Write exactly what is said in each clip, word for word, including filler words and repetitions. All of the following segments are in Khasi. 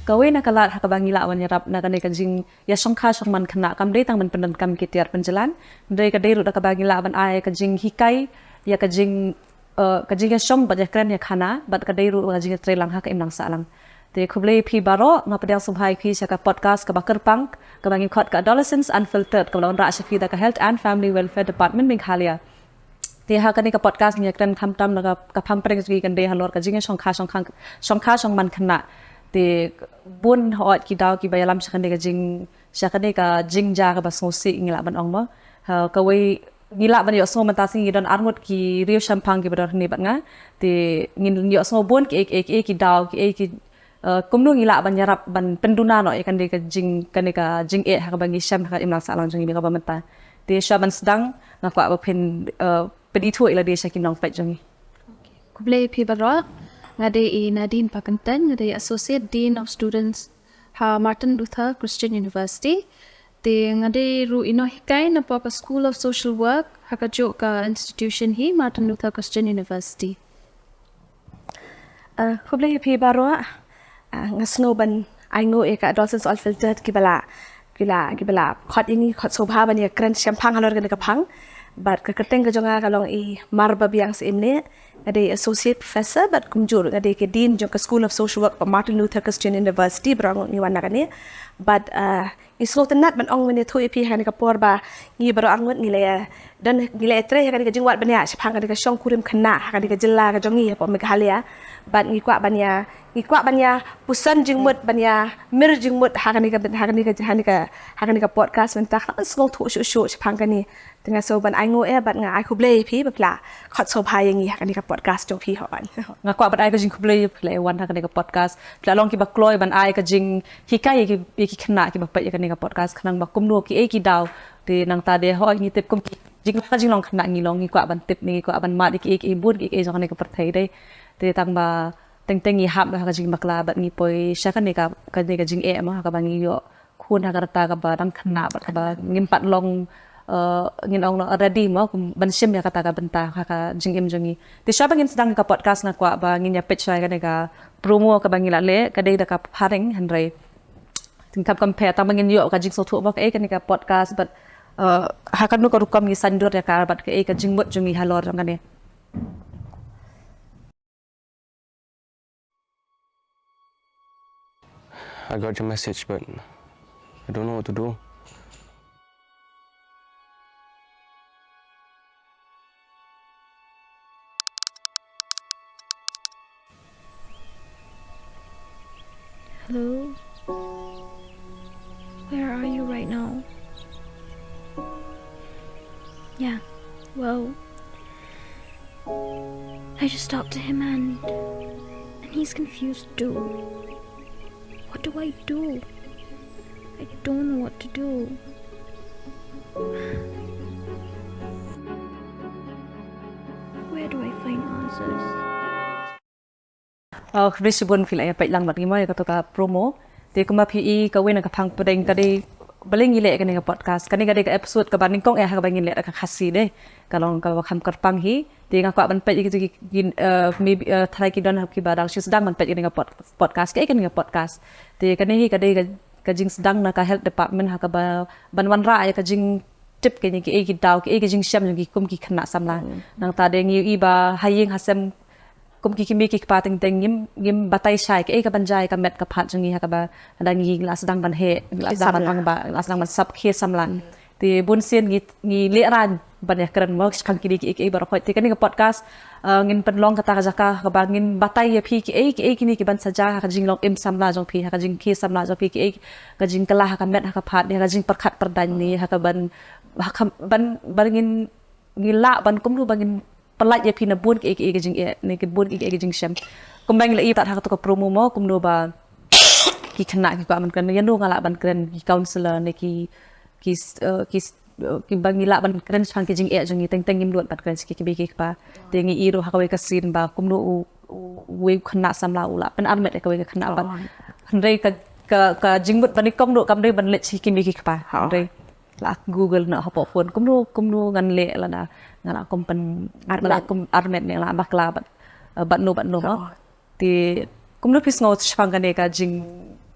Kawei na ka lad ha kaba ngi lah ban ïarap na kane ka jingïashongkha shongman khynnah kam dei tang ban pyndonkam ki tiar pynjlan, hynrei ka dei ruh da kaba ngi lah ban ai ka jinghikai ïa ka jing eh, ka jingïashong bad ïakren ïakhana bad ka dei ruh ka jingïatreilang ha ka imlang sahlang. Te khublei phi baroh, nga pdiang sngewbha ïa phi sha ka podcast kaba kyrpang kaba ngi khot ka Adolescence Unfiltered kaba la wanrah sha phi da ka Health and Family Welfare Department Meghalaya. Te ha kane ka podcast ngi ïakren khamtam na ka, ka phang pyrshah jong ngi kan dei halor ka jingïashongkha shongkha shongkha shongman khynnah. Te bun hooid ki daw kiba ïalam sha kane ka jing sha kane ka jingjia kaba sngewsih ngi lah ban ong mo. Ha, kawei ngi lah ban ïohsngew mynta sngi ngi don arngut ki riew shemphang kiba don hangne bad nga. Te ngin ïohsngew bun ki ei ki ei ki daw ki ei ki eh, kumno ngi lah ban ïarap ban pynduna noh ïa kane ka jing kane ka jingeh ha kaba ngi shem ha ka imlang sahlang jong ngi kaba mynta. Te shuwa ban sdang nga kwah ba phin eh, pynithuh ïa lade sha ki nongpeit jong ngi. Khublei phi baroh. Nga dei i Nadine Pakyntein, nga dei Associate Dean of Students ha Martin Luther Christian University. Te nga dei ruh i nonghikai na poh ka School of Social Work ha kajuh ka institution hi, Martin Luther Christian University. Uh, khublei ïa phi baroh. Uh, nga sngew ban ai nguh ïa ka Adolescence Unfiltered kiba la kiba la kiba la khot ïa ngi, khot sngewbha ban ïakren shemphang halor kane ka phang. Bad ka kyrteng ka jong nga ka long i Marbabiang Syiemlieh. Nga dei Associate Professor bad kumjuh nga dei ka Dean jong ka School of Social Work ba Martin Luther Christian University, baroh arngut ngi wan na kane. Bad uh, ngi sngewtynnat ban ong ban ïathuh ïa phi ha kane ka por ba ngi baroh arngut ngi la don ngi la trei ha kane ka jingwad bniah shaphang kane ka shongkurim khynnah ha kane ka jylla ka jong ngi hapoh Meghalaya. Bad ngi kwah ban ïa ngi kwah ban ïa puson jingmut ban ïa mir jingmut ha kane ka ha kane ka ha kane ka ha kane ka podcast mynta, khnang ban sngewthuh shuh shuh shaphang kane. Te nga sngew ban ai nguh ïa bad nga ai khublei ïa phi ba phi la khot sngewbha ïa ngi ha kane ka podcast jong phi, hooid. Nga kwah ban ai ka jingkhublei ïa phi la wan ha kane ka podcast. Phi la long kiba kloi ban ai ka jinghikai ïa ki ïa ki khynnah kiba peit ïa kane ka podcast khnang ba kumno ki ei ki daw. Te nangta de hooid ngi tip kum ki jing ka jinglong khynnah ngi long, ngi kwah ban tip ne ngi kwah ban mad ïa ki ei ki ei bun ki ei jong kane ka pyrthei de. Te tang ba teng teng ngi hap ha ka jingbakla bad ngi poi sha kane ka kane ka jingeh mo ha kaba ngi ïoh khun ha ka rta kaba dang khynnah bad kaba ngim pat long eh, ngin ong ready mo ban shim ïa kata ka bynta ha ka jingim jong ngi. Te shuwa ba ngin sdang ka podcast nga kwah ba ngin ïa peit shuwa ïa kane ka promo kaba ngi la leh, ka dei da ka phareng hynrei te ngam compare tang ba ngin ïoh ka jingsngewthuh mo kaei kane ka podcast bad eh, ha kano ka rukom ngi saiñdur ïa ka bad kaei ka jingmut jong ngi halor jong kane. I got your message, but I don't know what to do. Hello? Where are you right now? Yeah, well, I just talked to him and and he's confused too. What do I do? I don't know what to do. Where do I find answers? Oh, khublei shibun phi la ïa peit lang bad ngi mo ïa kato ka promo. Te kumba phi i kawei na ka phang pdeng ka dei balei ngi leh kane ka podcast. Kane ka dei ka episode kaba nyngkong eh ha kaba ngin leh da ka Khasi de. Ka long kaba kham kyrpang hi. Te nga kwah ban peit ïa kito ki eh, maybe eh, tharai ki don ha kiba dang shu sdang ban peit ïa kane ka pod- podcast. Kaei kane ka podcast. Te kane hi ka dei ka ka jingsdang na ka health department ha kaba ban wanrah ïa ka jingtip kine kiei ki daw kiei ki jingshem jong ki kum ki khynnah samla. Nangta de ngi ïohi ba ha ïing ha sem kum ki kmie ki kpa teng teng ngim ngim batai shai kaei ka ban jia ïa ka met ka phad jong ngi ha kaba lada ngi la sdang ban heh ngi la sdang ban ong ba la sdang ban sap khie samla. Te bun sien ngi ngi lehraiñ ban ïakren mo shaphang kine kiei kiei baroh khoit. Te kane ka podcast eh, ngin pynlong kata ka jaka kaba ngin batai ïa phi kiei kiei kine ki ban sa jia ha ka jinglong im samla jong phi, ha ka jingkhie samla jong phi, kiei ka jingkylla ha ka met ha ka phad, ha ka jingpyrkhat pyrdaiñ ne ha ka ban ha ka ban ban ngin ngi lah ban kumno ba ngin pyllait ïa phi na bun kiei kiei ka jingeh ne ki bun kiei kiei ka jingshem. Kumba ngi la i tad ha kato ka promo mo kumno ba ki khynnah ki kwah ban kren ïa no nga lah ban kren, ki counsellor ne ki ki eh, ki eh, kiba ngi lah ban kren shaphang ki jingeh jong ngi teng teng ngim nud ban kren sha ki kmie ki kpa. Te ngi i ruh ha kawei ka sien ba kumno u u- uwei u khynnah samla u lah pynarmet ïa kawei ka khynnah bad hynrei ka ka ka jingmut ba nyngkong ruh kam dei ban leit sha ki kmie ki kpa. Hynrei lah Google noh hapoh phone kumno kumno ngan leh lada nga lah kum pyn nga lah kum armet ne nga lah bakla bad eh, bad no bad no mo. Te kumno phi sngew shaphang kane ka jing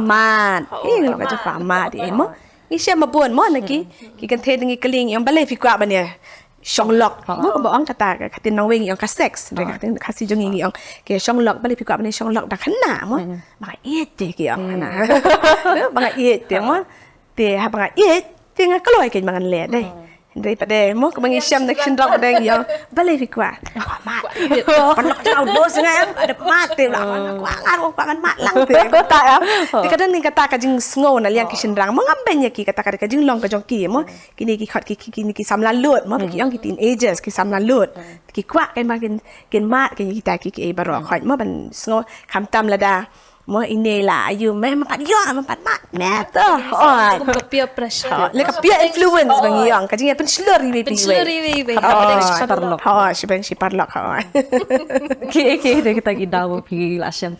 format. Ïa ka long ka jingformat ïa mo. Ngi shem ba bun mo na ki. Ki kynthei ngi kylli ngi ong balei phi kwah ban ïa shong lok. Mo kaba ong kata ka ktien nongwei ngi ong ka sex. Hynrei ka ktien Khasi jong ngi ngi ong ki shong lok, balei phi kwah ban ïa shong lok da khynnah mo. Ba nga ïeit te ki ong khynnah. Ba nga ïeit te mo. Te haba nga ïeit te nga kloi kein ba ngan leh dei. Hynrei pat de mo kaba ngi shem na ki shynrang pat de ngi ong balei phi kwah. Kwah mat. Pynlong jingau dos nga em, ada mat te bla. Kwah ngan, kwah ngan mat lang te. Kata em. Te ka don kata ka jingsngew na liang ki shynrang mo, ngam beiñ ïa ki, kata ka dei ka jinglong ka jong ki mo. Kine ki khot ki, ki, kine ki samla lut mo, ki ong ki teenagers, ki samla lut. Ki kwah kein ba kin, kin mat kein kita ki, ki baroh khot mo ban sngew khamtam lada mo ine la ayu me, me pat ïoh, me pat mat me to. Kum ka peer pressure. Le ka peer influence ba ngi ong, ka jingïapynshlur iwei pa iwei. Pynslur iwei pa iwei. Haba dang shi paralok. Ha, shi bang shi paralok ha. Ki, ki, dei kita ki daw ba phi la shem.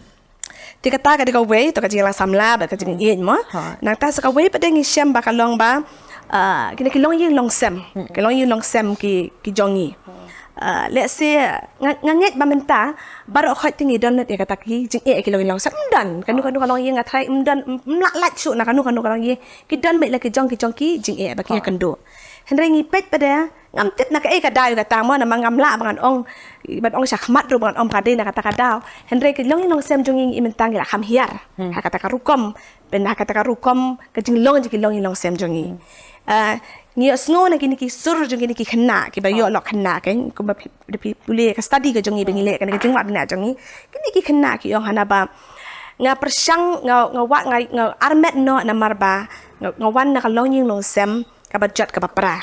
Te kata ka dei kawei, to ka jingïalang samla bad ka jingïeit mo. Nangta sa kawei pat de ngi shem ba ka long ba, ah, kine ki longïing longsem. Ki longïing longsem ki, ki jong ngi. Uh, let's say, nga, nga ngeit ba mynta baroh khoit te ngi don lut ïa kata ki jingeh ki longïing longsem. Ym don kano kano ka longïing, nga tharai ym don, ym lah lait shuh na kano kano ka longïing. Ki don beit la ki jong ki jong ki jingeh ba ki ïakynduh. Hynrei ngi peit pat de, ngam tip na kaei ka daw ïa kata mo, namar ngam lah ban ong, ban ong shakhmat ruh ban ong ba ka dei na kata ka daw. Hynrei ki longïing longsem jong ngi mynta ngi la kham hiar ha kata ka rukom, pynban ha kata ka rukom ka jinglong jong ki longïing longsem jong ngi. Ah, ngi ïohsngew na kine ki sur jong kine ki khynnah kiba ïoh lok khynnah, kan, kumba phi, phi pule ka study ka jong ngi ba ngi leh, kane ka jingwad bniah jong ngi. Kine ki khynnah ki ong hana ba nga pyrshang, nga, nga wad, nga, nga armet noh namar ba nga, nga wan na ka longïing longsem kaba jot kaba pra.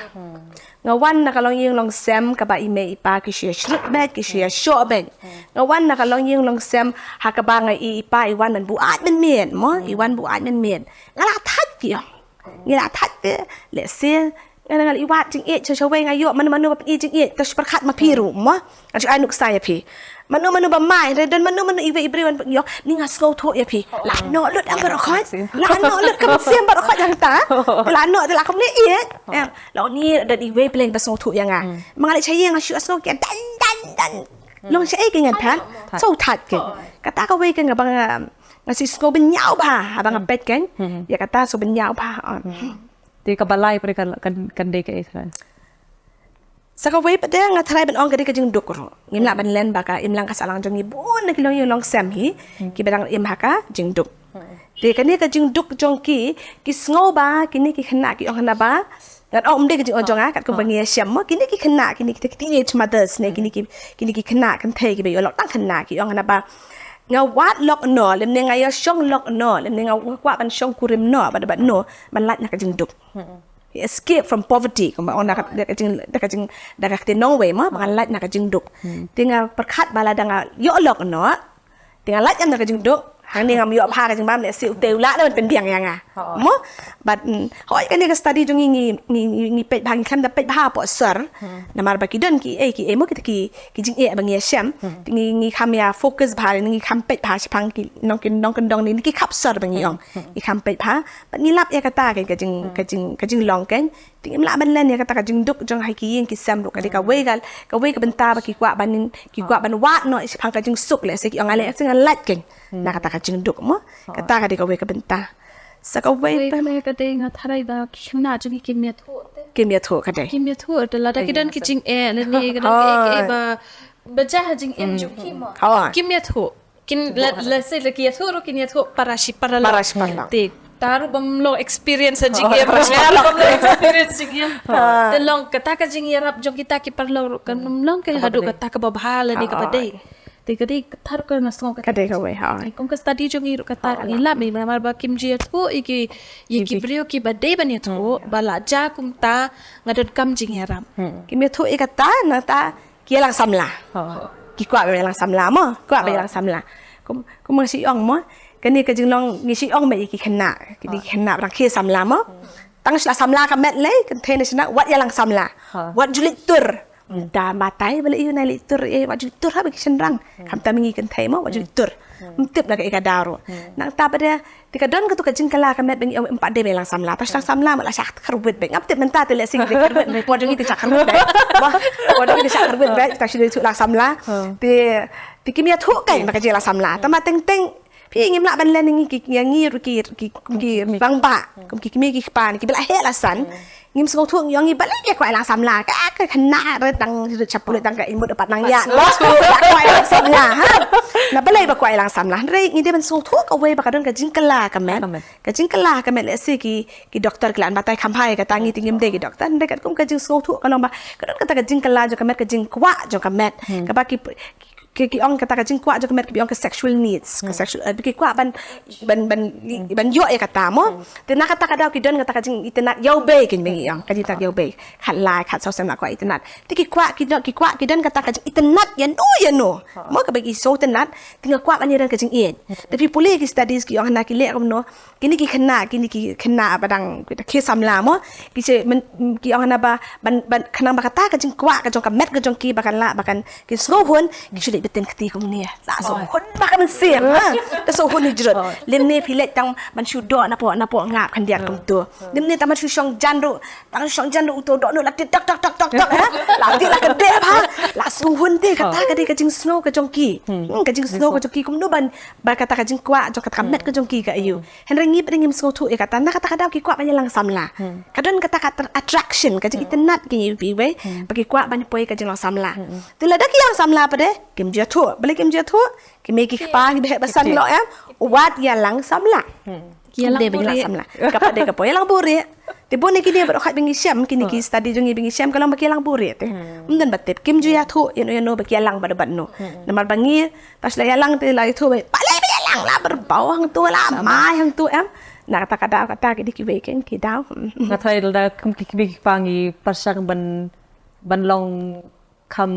Nga wan na ka longïing longsem kaba i mei i pa ki shu ïa shrut beit, ki shu ïa shoh beit. Nga wan na ka longïing longsem ha kaba nga i, i pa i wan ban buaid mynmiet mo, i wan buaid mynmiet. Nga la thait ki ong. Ngi la thait te, let's say, nga la, nga la i wad jingïeit sha, sha wei, nga ïoh mano mano ba pyn-i jingïeit, to shu pyrkhat ma phi ruh mo. Nga shu ai nuksa ïa phi. Mano mano ba mai, hynrei don mano mano iwei i briew ban ïoh, ni nga sngewthuh ïa phi. La noh lut ïa baroh khoit. La noh lut, ka mynsiem baroh khoit hangta. La noh te la kumne ïeit. Ïa, la ni don iwei Blei ba sngewthuh ïa nga. Ma nga leit sha ïing nga shu sngew ki dan dan dan. Long shaei ki ngan thait. Sngewthuh ki. Kata kawei ka nga ba nga, nga shu sngew bynñiaw bha haba nga peit kan. Ïa kata sngewbha bha. Te kaba lai pat kan, kan, kan dei kaei sa? Sa kawei pat de nga tharai ban ong ka dei ka jingduk ruh. Ngim lah ban len ba ka imlang ka sahlang jong ngi bun na ki longïing longsem hi kiba dang im ha ka jingduk. Te kane ka jingduk jong ki, ki sngew ba kine ki khynnah ki ong hana ba, ngan ong ym dei ka jingong jong nga, katkum ba ngi ïa shem mo, kine ki khynnah, kine ki teenage mothers ne, kine ki, kine ki khynnah kynthei kiba ïoh lok tang khynnah ki ong hana ba nga wad lok noh, lymne nga ïa shong lok noh, lymne nga kwah ban shong kurim noh bad, bad noh ban lait na ka jingduk. Escape from poverty, kumba ong da ka, da ka jing, da ka jing, da ka ktien nongwei mo, ba ngan lait na ka jingduk. Te nga pyrkhat ba lada nga ïoh lok noh, te nga lait ïa na ka jingduk, hangne ngam ïoh bha ka jingbam, lehse utei u lah na ban pynbiang ïa nga. Mo? Bad, mm, hoi kane ka study jong ngi, ngi, ngi, ngi peit bha, ngi khlem da peit bha hapoh sor. Namar ba ki don ki, eh, ki, eh, mo kita ki, ki jingeh ba ngi ïa shem. Te ngi, ngi kham ïa focus bha, ngi kham peit bha shaphang ki nong, ki nongkyndong ne, ki khap sor ba ngi ong. Ngi kham peit bha. Bad ngi lap ïa kata kan ka jing, ka jing, ka jinglong kan. Te ngim lah ban len ïa kata ka jingduk jong ha ki ïing ki sem ruh ka dei kawei ka, kawei ka bynta ba ki kwah ban, ki kwah ban wad noh shaphang ka jingsuk, lehse ki ong ale, lehse ngan lait kan. Na kata ka jingduk mo. Kata ka dei kawei ka bynta. Sa kawei pat ka dei nga tharai ba ki khynnah jong ngi kim ïathuh te. Kim ïathuh ka dei. Kim ïathuh te lada ki don ki jingeh lane ki don ki eh, ki eh ba, ba jia ha jingim jong ki mo. Kim ïathuh. Kin la, la se la ki ïathuh ruh kin ïathuh para shi para lok. Para shi para lok. Te ta ruh bym long experience ha jingim. Para shi para lok. Bym long experience jingim. Te long kata ka jingïarap jong kita ki paralok ruh kan ym long ka haduh kata kaba bha lane kaba dei. Te ka dei kata ruh ka nga sngew kata. Ka dei kawei ha. Kum ka study jong ngi ruh kata ngi lap ngi namar ba kim ju ïathuh ïa ki, ïa ki briew kiba dei ban ïathuh ba la jia kumta nga donkam jingïarap. Kim ïathuh ïa kata nangta ki ïalang samla. Ki kwah ba ïalang samla mo, kwah ba ïalang samla. Kum, kum ngi shu ong mo, kane ka jinglong ngi shu ong ba ïa ki khynnah, ki dei ki khynnah ba dang khie samla mo. Tang shu la samla ka met lei, kynthei ne shynrang, wat ïalang samla. Wat ju leit tur. Da batai ba lei ïa u nai leit tur, eh, wat ju leit tur ha ba ki shynrang. Khamtam ngi kynthei mo, wat ju leit tur. Ym tip na kaei ka daw ruh. Nangta ba dei Te ka don katu ka jingkylla ka met ba ngi ong em pat dei ba ïalang samla. Tang shu dang samla ma la shah kyrwit beit. Ngam tip mynta te lehse ngi dei kyrwit beit. Por jong ngi te shah kyrwit beit. Bah, por jong ngi te shah kyrwit beit. Tang shu dei shu la samla. Te, te kim ïathuh kein ba ka jingïalang samla. Tang ba teng teng phi ngim lah ban len ngi ki, ngi ruh ki, ki, ki rangbah. Kum ki kmie ki kpa kiba la heh la san. Ngim sngewthuh ngi ong ngi balei ngi kwah ïalang samla. Ka, ka khynnah rit dang rit sha pulit dang ka imut pat nang ïa. Ba kwah ïalang samla ha. Na balei ba kwah ïalang samla. Hynrei ngi dei ban sngewthuh kawei ba ka don ka jingkylla ka met. Ka jingkylla ka met lehse ki, ki doktor ki la an batai kham bha ïa kata ngi te ngim dei ki doktor. Hynrei katkum ka jingsngewthuh ka long ba ka don kata ka jingkylla jong ka met, ka jingkwah jong ka met. Kaba ki, ki, ki ong kata ka jingkwah jong ka met kiba ong ka sexual needs. Ka sexual, eh, ki kwah ban, ban, ban, ban ïoh ïa kata mo. Te na kata ka daw ki don kata ka jingitynnad ïa u bei kein ba ngi ong. Ka jingitynnad ïa u bei. Khatlai, khatsaw sem la kwah itynnad. Te ki kwah, ki don, ki kwah, ki don kata ka jingitynnad ïano ïano. Mo kaba ki sngewtynnad, te nga kwah ban ïadon ka jingïeit. Te phi pule ki studies ki ong hana ki leh kumno. Kine ki khynnah, kine ki khynnah ba dang ki khie samla mo. Ki shu men, ki ong hana ba ban, ban khnang ba kata ka jingkwah ka jong ka met ka jong ki ba kan lah ba kan kin sngewhun, ki shu leit bteng kti kumne. La sngewhun ba ka mynsiem ha. Ka sngewhun hi jrut. Lymne phi leit tang ban shu doh napoh, napoh ngap khyndiat kumto. Lymne tang ban shu shong jan ruh. Tang shong jan ruh uto dohnud la tied tok tok tok tok tok ha. La tied la kdeh bha. La Sngewhun te kata ka dei ka jingsngew ka jong ki. Hmm, ka jingsngew ka jong ki kumno ban ba kata ka jingkwah jong kata ka met ka jong ki ka aiu. Hynrei ngi pat ngim sngewthuh ïa kata, na kata ka daw ki kwah ban ïalang samla. Ka don kata ka attraction, ka jingitynnad ki ngi pi wei ba ki kwah ban poi ka jinglang samla. Te lada ki ïalang samla pat de kim ju ïathuh, balei kim ju ïathuh? Ki mei ki kpa ngi beh basan lo em. Wat ïalang samla. Ki ïalang buhrieh. Ka pat de ka poi ïalang buhrieh. Te bun ïa kine baroh khat ba ngi shem, kine ki study jong ngi ba ngi shem ka long ba ki ïalang buhrieh te. Ym don ba tip, kim ju ïathuh ïano ïano ba ki ïalang bad bad no. Namar ba ngi tang shu la ïalang te la ïathuh ba balei ba ïalang la berbau hangto la mai hangto em. Na kata ka daw kata ki dei kiwei ki daw. Nga tharai lada kum ki kmie ki kpa ngi pyrshang ban ban long kham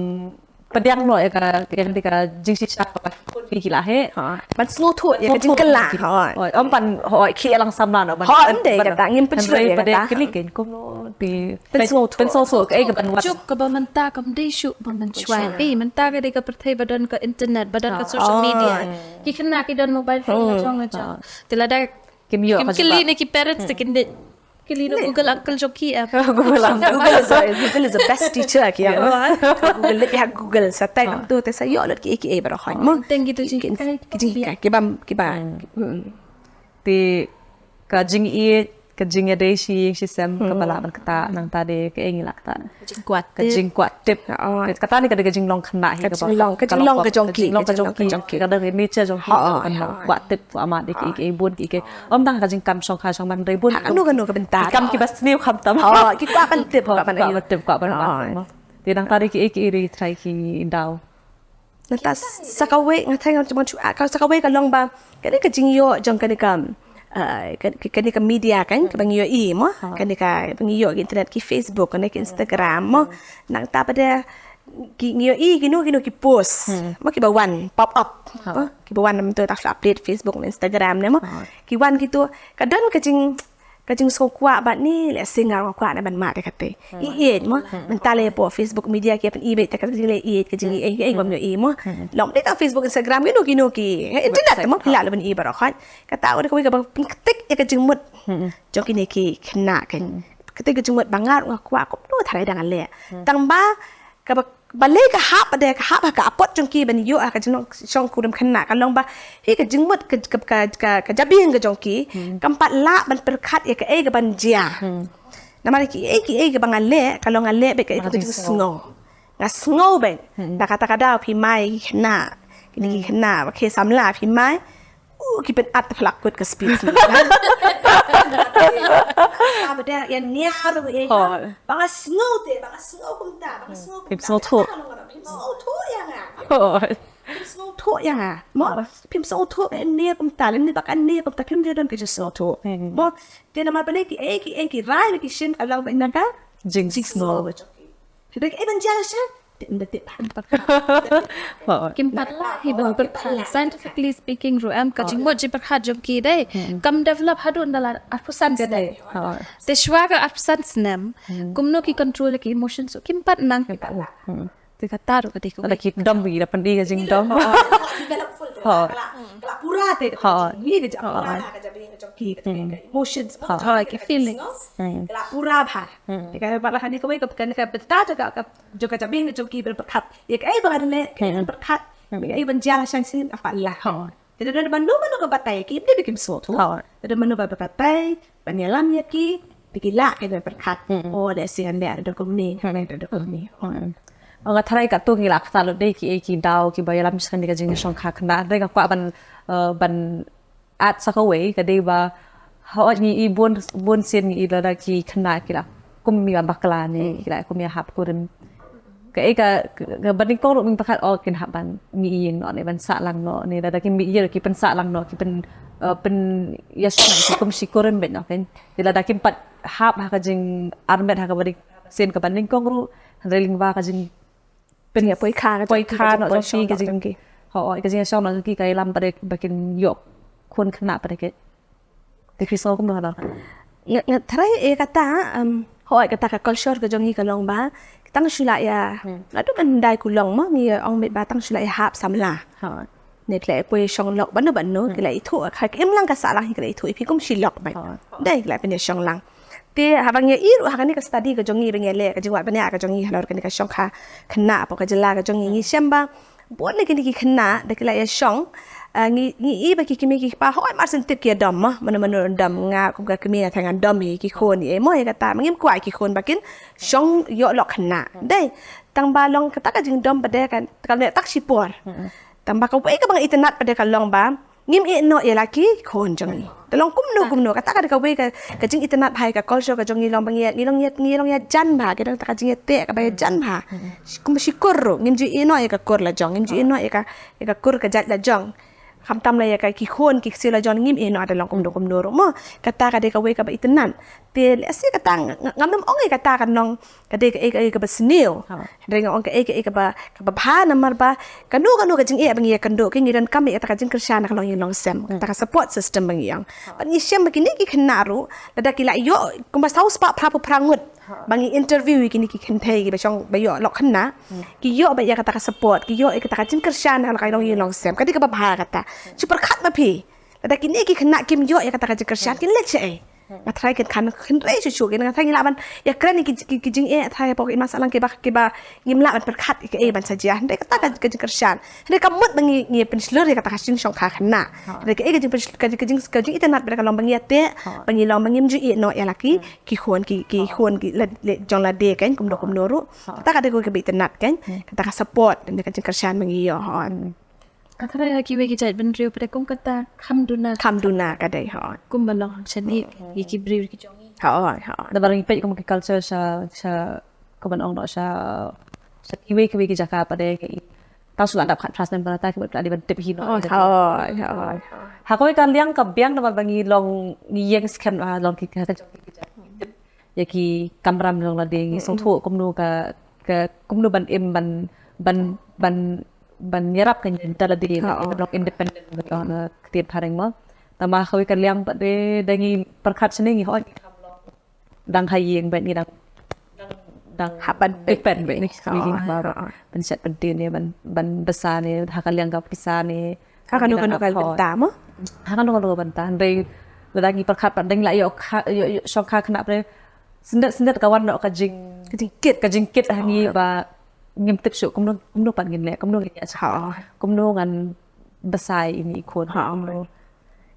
pdiang noh ïa ka, ïa ka jingshisha kaba ki khun ki la heh. Ban sngewthuh ïa ka jingkylla. Hooid, ym ban hooid ki ïalang samla noh ban. Hooid, ym dei kata, ngim pynshlur ïa kata. Kylli kein kumno te pynsngewthuh. Pynsngewthuh kaei kaban wad. Juk kaba mynta kam dei shuh ban pynshuwa. Ei, mynta ka dei ka pyrthei ba don ka internet, ba don ka social media. Ki khynnah ki don mobile phone la jong la jong. Te lada kim ïoh, kim kylli ne ki parents te kin dei kylli na Google uncle jong ki em. Google is a, Google is a best teacher ki ïa. Google, leit ha Google sa type tu te sa ïoh lut ki ki ei baroh hooid mo. Teng ki tu ki jinghikai ki bam ki ba. Te ka jingïeit ka jingïadei shi ïing shi sem kaba lah ban ktah nangta de kaei ngi lah ktah. Ka jingkwah tip. Kata ni ka dei ka jinglong khynnah hi kaba. Ka jinglong ka jong ki, ka jinglong ka jong ki. Ka dei ka nature jong ki. Kwah tip kwah mad ïa ki ei bun ki ei. Ym tang ka jingkam shongkha shongman dei bun. Kano kano ka bynta. Ki kam kiba sniew khamtam. Ki kwah ban tip kwah ban tip kwah ban. Te nangta de ki ei ki ei dei trai ki daw. Nangta sa kawei nga tharai nga jumang chu ka sa kawei ka long ba kane ka jingïoh jong kane ka kane ka media kan kaba ngi ïohi mo, kane kaba ngi ïoh ki internet ki Facebook kane ki Instagram mo. Nangta pat de ki ngi ïohi kino kino ki post mo kiba wan pop up mo kiba wan namar tu ta update Facebook ne Instagram ne mo. Ki wan kitu ka don ka jing ka jingsngewkwah bad ni leh singer nga kwah ne ban mad ïa kata. Ïeit mo mynta leh pop Facebook media ki pyn-i beit ta ka jingleh ïeit ka jingïeit ka ïeit bym ïohi mo. Long dei ta Facebook Instagram kino kino ki internet mo ki lah leh ban i baroh hooid. Kata u dei kawei kaba pynktik ïa ka jingmut jong kine ki khynnah kan. Kata ka jingmut ba nga ruh nga kwah kumno tharai dang leh tang ba kaba balei ka hap de ka hap ha ka apot jong ki ban ïoh ha ka jinglong shongkurim khynnah ka long ba hi ka jingmut ka ka ka ka jabieng ka jong ki kam pat lah ban pyrkhat ïa kaei ka ban jia. Namar ki ei ki ei kaba nga leh ka long nga leh bad ka jingsngew. Nga sngew bad da kata ka daw phi mai khynnah kine ki khynnah ba ki samla phi mai. Uh, ki pyn-at phlak kut ka speech ni. Ba da ïa nia ruh ïa ba nga sngew te ba nga sngew kumta ba nga sngew kumta. Phim sngewthuh. Phim sngewthuh ïa nga. Phim sngewthuh ïa nga. Mo phim sngewthuh ïa nia kumta lem ni ba ka nia kumta phim dei don ka jingsngewthuh. Mo te namar ba ne ki ei ki ei ki rai ba ki shin ka lang ba ina ka jingsngew. Te dei ka ei ban jia la sha. Kim pat lah hi ban pyrkhat. Scientifically speaking ruh em ka jingmut jingpyrkhat jong ki dei kam develop haduh ynda la arphew san snem. Te shuwa ka arphew san snem kumno ki control ki emotions ruh kim pat nang. Te kata ruh ka dei ka dei ki dom ki da pyni ka jingdom. Develop full te ka la pura te ka jingmut ka jingmut ka jingmut ka emotions ki feelings ka la pura bha. Ka ba la hani ka wei ka ka bynta ka jong ka jabieng jong ki ban pyrkhat ïa kaei ba ka dei ban pyrkhat ïa kaei ban jia la sha shisien ka pat lah. Te da don mano mano ka batai ïa ki ba kim sngewthuh. Te da mano ba batai ban ïalam ïa ki ba ki lah kaei ban pyrkhat. O da shisien da da kumne da da kumne. Nga tharai katto ngi la kata lut dei ki ei ki daw kiba ïalam shisien ka jingshongkha khynnah. Hynrei nga kwah ban ban add sa kawei ka dei ba hooid ngi i bun bun sien ngi i lada ki khynnah ki la kum ïa bakla ne ki la kum ïa hap kurim. Kaei ka ka ba nyngkong ruh ngi pyrkhat o kin hap ban mih ïing noh ne ban sah lang noh ne lada ki mih ïing ki pynsah lang noh ki pyn pyn ïa shu ki kum shi kurim beit noh kan. Te lada kim pat hap ha ka jingarmet ha ka ba dei sien ka ba nyngkong ruh hynrei lyngba ka jing pyn ïa poi kha poi kha noh jong ki ka jing ki. Hooid ka jingshong noh jong ki ka ïalam pat de ba kin ïoh khun khynnah pat de ki. Te phi sngew kumno ha nga tharai e kata hooid kata ka culture ka jong ngi ka long ba tang shu la ïa la dum ban dai ku long mo ngi ong beit ba tang shu la ïa hap samla. Ne ki la ïa poi shong lok bano bano ki la ithuh ka im lang ka sah lang ki la ithuh i phi kum shi lok beit. Dei ki la pyn ïa shong lang. Te haba ngi ïohi ruh ha kane ka study ka jong ngi ba ngi leh, ka jingwad bniah ka jong ngi halor kane ka shongkha khynnah hapoh ka jylla ka jong ngi, ngi shem ba bun na kine ki khynnah da ki la ïa shong, ah, ngi ngi i ba ki kmie ki kpa hoi mar shen tip ki ïa dom mo, mano mano dom, nga kum ka kmie nga tharai ngan dom ïa ki khun, ïa mo, ïa kata ma ngim kwah ïa ki khun ba kin shong ïoh lok khynnah. Dei, tang ba long kata ka jingdom pat de kan ka leh tak shipor. Tang ba kawei kaba nga itynnad pat de ka long ba ngim ïeh noh ïa la ki khun jong ngi. Te long kumno kumno, kata ka dei kawei ka, ka jingitynnad bha ïa ka culture ka jong ngi, long ba ngi, ngi long ïa, ngi long ïa jan bha, ka dei kata ka jingïateh kaba ïa jan bha. Kumba shi kur ruh ngim ju ïeh noh ïa ka kur la jong, ngim ju ïeh noh ïa ka, ïa ka kur ka jait la jong. Khamtam la ïa ka ki khun ki ksiew la jong ngim ïeh noh, da long kumno kumno ruh mo. Kata ka dei kawei kaba itynnad. Te lehse kata nga, nga, ngam nym ong ïa kata kan long ka dei kaei kaei kaba sniew. Hynrei nga ong kaei kaei kaba, kaba bha namar ba kano kano ka jingeh ba ngi ïakynduh, ngi donkam ïa kata ka jingkyrshan na ka longïing longsem, kata ka support system ba ngi ong. Bad ngi shem ba kine ki khynnah ruh lada ki la ïoh kumba saw spah phra phew phra ngut ba ngi interview ïa kine ki kynthei kiba shong ba ïoh lok khynnah, ki ïoh ba ïa kata ka support, ki ïoh ïa kata ka jingkyrshan na ka longïing longsem. Ka dei kaba bha kata. Shu pyrkhat ma phi, lada kine ki khynnah kim ïoh ïa kata ka jingkyrshan, kin leit shaei? Nga tharai kin khan hynrei shuh shuh, nga tharai ngi lah ban ïakren ïa ki, ki, ki jingeh, tharai hapoh ki ma sahlang kiba, kiba ngim lah ban pyrkhat ïa kaei ban sa jia. Hynrei kata ka, ka jingkyrshan, hynrei ka mut ba ngi, ngi pynshlur ïa kata ka jingshongkha khynnah. Hynrei kaei ka jing, ka jing, ka jing, ka jingitynnad ba ka long ba ngi ïateh ba ngi long ba ngim ju ïeh noh ïa la ki, ki khun, ki, ki khun ki la, la jong lade kan, kumno kumno ruh. Kata ka dei kawei kaba itynnad kan, kata ka support, kata ka jingkyrshan ba ngi ïoh. Nga tharai ha kiwei ki jaitbynriew pat de kum kata kham duna. Kham duna ka dei, hooid. Kumba long shane ïa ki briew ki jong ngi. Hooid, hooid. Namar ngi peit kum ki culture sha, sha, kumba ong noh sha, sha kiwei kiwei ki jaka pat de ki, tang shu la dap khatphra snem ba nangta ki mut la dei ban tip hi noh. Hooid, hooid. Ha kawei ka liang ka biang namar ba ngi long, ngi ïeng skhem ha long ki, ha ka jong ki, ki jong ki, ïa ki kamram jong lade, ngi sngewthuh kumno ka, ka kumno ban im, ban, ban, ban ban ïarap ka jingim da lade, ban long independent, ban long na ktien phareng mo. Tangba ha kawei ka liang pat de, da ngi pyrkhat shane ngi hooid ngi kham long dang ha ïing bad ngi dang, dang, dang hap ban peit, peit bad ngi, ban shet ban tieng ne, ban, ban bsa ne ha ka liang ka pisa ne. Ha kano kano ka bynta mo? Ha kano kano ka bynta. Hynrei lada ngi pyrkhat pat da ngi la ïoh kha, ïoh, ïoh shongkha khynnah pat de, syndet syndet ka wan noh ka jing, ka jingkit, ka jingkit ha ngi ba ngim tip shuh kumno, kumno pat ngin leh, kumno ngin ïa, kumno ngan bsa ïa ine i khun, kumno.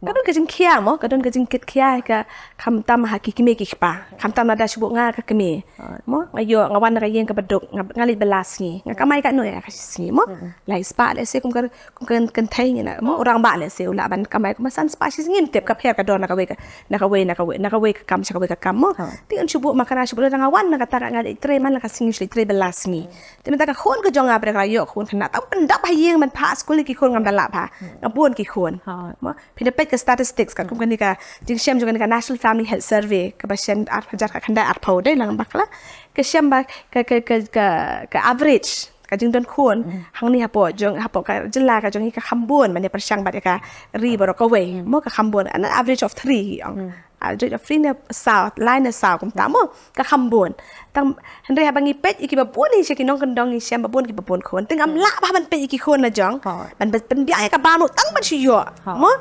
Ka don ka jingkhia mo, ka don ka jingkit khia ka, khamtam ha ki kmie ki kpa, khamtam lada shu bun nga ka kmie mo, nga ïoh, nga wan na ka ïing kaba duk, nga, nga leit ba la sngi, nga kamai katno ïa ka shi sngi mo, lai spah lehse kum ka, kum ka kynthei ngi na mo, u rangbah lehse u lah ban kamai kumba san spah shi sngi, ngim tip, ka pher ka dor na kawei ka, na kawei, na kawei, na kawei ka kam sha kawei ka kam mo. Te ngan shu bun ma ka ra shu bun, lada nga wan na kata ka nga leit trei man la ka sngi, shu leit trei ba la sngi. Te mynta ka khun ka jong nga pat de ka la ïoh khun khynnah, tang pyndap ha ïing ban phah skul ïa ki khun ngam da lah bha. Nga bun ki khun. Mo, phin da peit ka statistics katkum kane ka jingshem jong kane ka National Family Health Survey kaba shen ar hajar khatkhyndai arphew, dei lang bakla. Ka shem ba ka, ka, ka, ka, ka average ka jingdon khun hangne hapoh jong, hapoh ka jylla ka jong ngi ka kham bun mane pyrshang bad ïa ka ri baroh kawei. Mo, ka kham bun, an average of three ong. Average of three ne saw, lai ne saw kumta mo, ka kham bun. Tang hynrei haba ngi peit ïa kiba bun hi sha ki nongkyndong ngi shem ba bun kiba bun khun. Te ngam lah bha ban peit ïa ki khun la jong. Ban, ban pynbiang ïa ka bam ruh tang ban shu ïoh. Mo,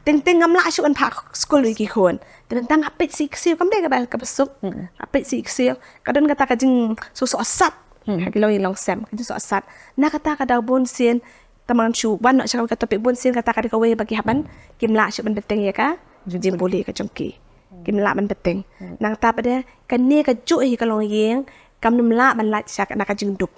teng teng ngam lah shuh ban phah skul ïa ki khun. Te mynta nga peit sih ksiew, kam dei kaba, kaba suk. Nga peit sih ksiew. Ka don kata ka jingsohsat ha ki longïing longsem, ka jingsohsat. Na kata ka daw bun sien, tang ban shu wan noh sha kawei ka topic, bun sien kata ka dei kawei ba ki hap ban, kim lah shuh ban bteng ïa ka jingpule ka jong ki. Kim lah ban bteng. Nangta pat de kane kajuh hi ka longïing kam nym lah ban lait sha na ka jingduk.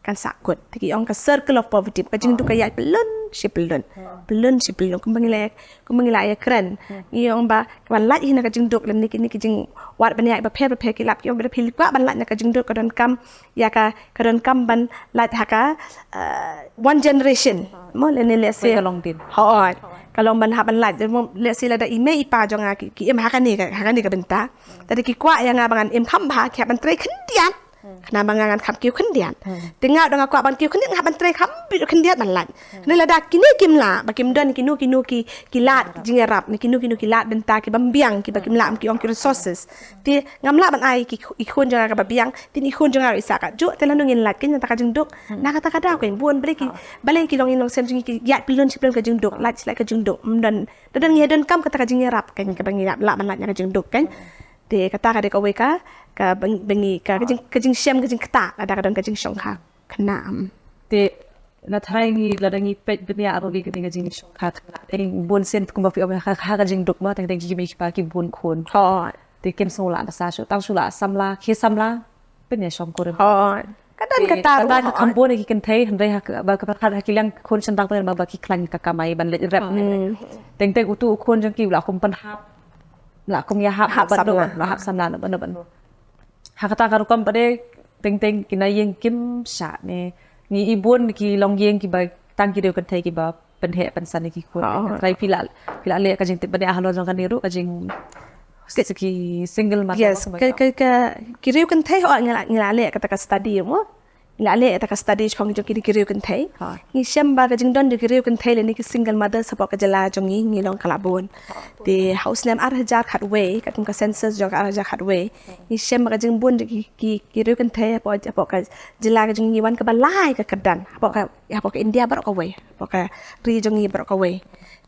Kan sahkut. Te ki ong ka circle of poverty, ka jingduk ka ïaid pyllun shi pyllun. Pyllun shi pyllun. Kumba ngi la, kumba ngi la ïakren, ngi ong ba ka ban lait hi na ka jingduk lem ne kine ki jingwad bniah bapher bapher ki lap, ki ong ba lada phi kwah ban lait na ka jingduk ka donkam ïa ka, ka donkam ban lait ha ka, eh, one generation. Mo, lane lehse ka long dien. Hooid. Ka long ban hap ban lait. Mo, lehse lada i mei i pa jong nga ki, ki im ha kane ka, ha kane ka bynta. Te lada ki kwah ïa nga ba ngan im kham bha, ki hap ban trei khyndiat. Khnang ba nga ngan kham kiew khyndiat. Te nga, lada nga kwah ban kiew khyndiat, nga hap ban trei kham bha khyndiat ban lait. Hynrei lada kine kim lah, ba kim don kino kino ki, ki lad jingïarap, ne kino kino ki lad bynta ki bym biang, kiba kim lah, ki ong ki resources. Te ngam lah ban ai ki, i khun jong nga kaba biang, te i khun jong nga ruh i sah kajuh, te lano ngin lait, kane na ka jingduk. Na kata ka daw kan bun, balei ki, balei ki longïing longsem jong ngi ki ïaid pyllun shi pyllun ka jingduk, lait shi lait ka jingduk. Ym don, da don ngi donkam kata ka jingïarap kan, kaba ngi lah ban lait na ka jingduk kan. Te kata ka dei kawei ka, ka beng-, bengi, ka, ka jing, ka jingshem, ka jingktah, lada ka don ka jingshongkha khynnah. Te, na tharai ngi, lada ngi peit bniah ruh ïa kane ka jingshongkha khynnah. Te bun sien kumba phi ong ha, ha ka jingduk ma, teng teng ki mei ki pa ki bun khun. Hooid. Te kim sngewlah da sa shuh, tang shu lah samla, ki samla, pynïashong kurim. Hooid. Ka don kata ruh, kata ka kham bun ki kynthei, hynrei ha ka, ba ka pyrkhat ha ki liang khun shynrang te ba, ba ki khlaiñ ka kamai ban leit rep. Hmm. Teng teng utu u khun jong ki u la kum pynhap. La kum ïa hap, hap ban samla. La hap samla, ban ban. Ha kata ka rukom pat de, teng teng ki na ïing kim shah ne. Ngi i bun ki longïing kiba tang ki riew kynthei kiba pynheh pynsan ïa ki khun. Oh. Trai phi la, phi la leh ka jingtip bniah halor jong kane ruh ka jing, ki single mother. Yes, ka, ka, ka, ki riew kynthei, oh, ngi la, ngi la leh kata ka study mo. Ngi la leh kata ka study shaphang jong kine ki riew kynthei. Ha. Ngi shem ba ka jingdon jong ki riew kynthei lane ki single mother shapoh ka jylla jong ngi, ngi long ka la bun. Te ha u snem ar hajar khatwei, katkum ka census jong ka ar hajar khatwei, ngi shem ba ka jingbun jong ki, ki, ki riew kynthei hapoh, hapoh ka jylla ka jong ngi wan kaba lai ka kyrdan hapoh ka, hapoh ka India baroh kawei, hapoh ka ri jong ngi baroh kawei.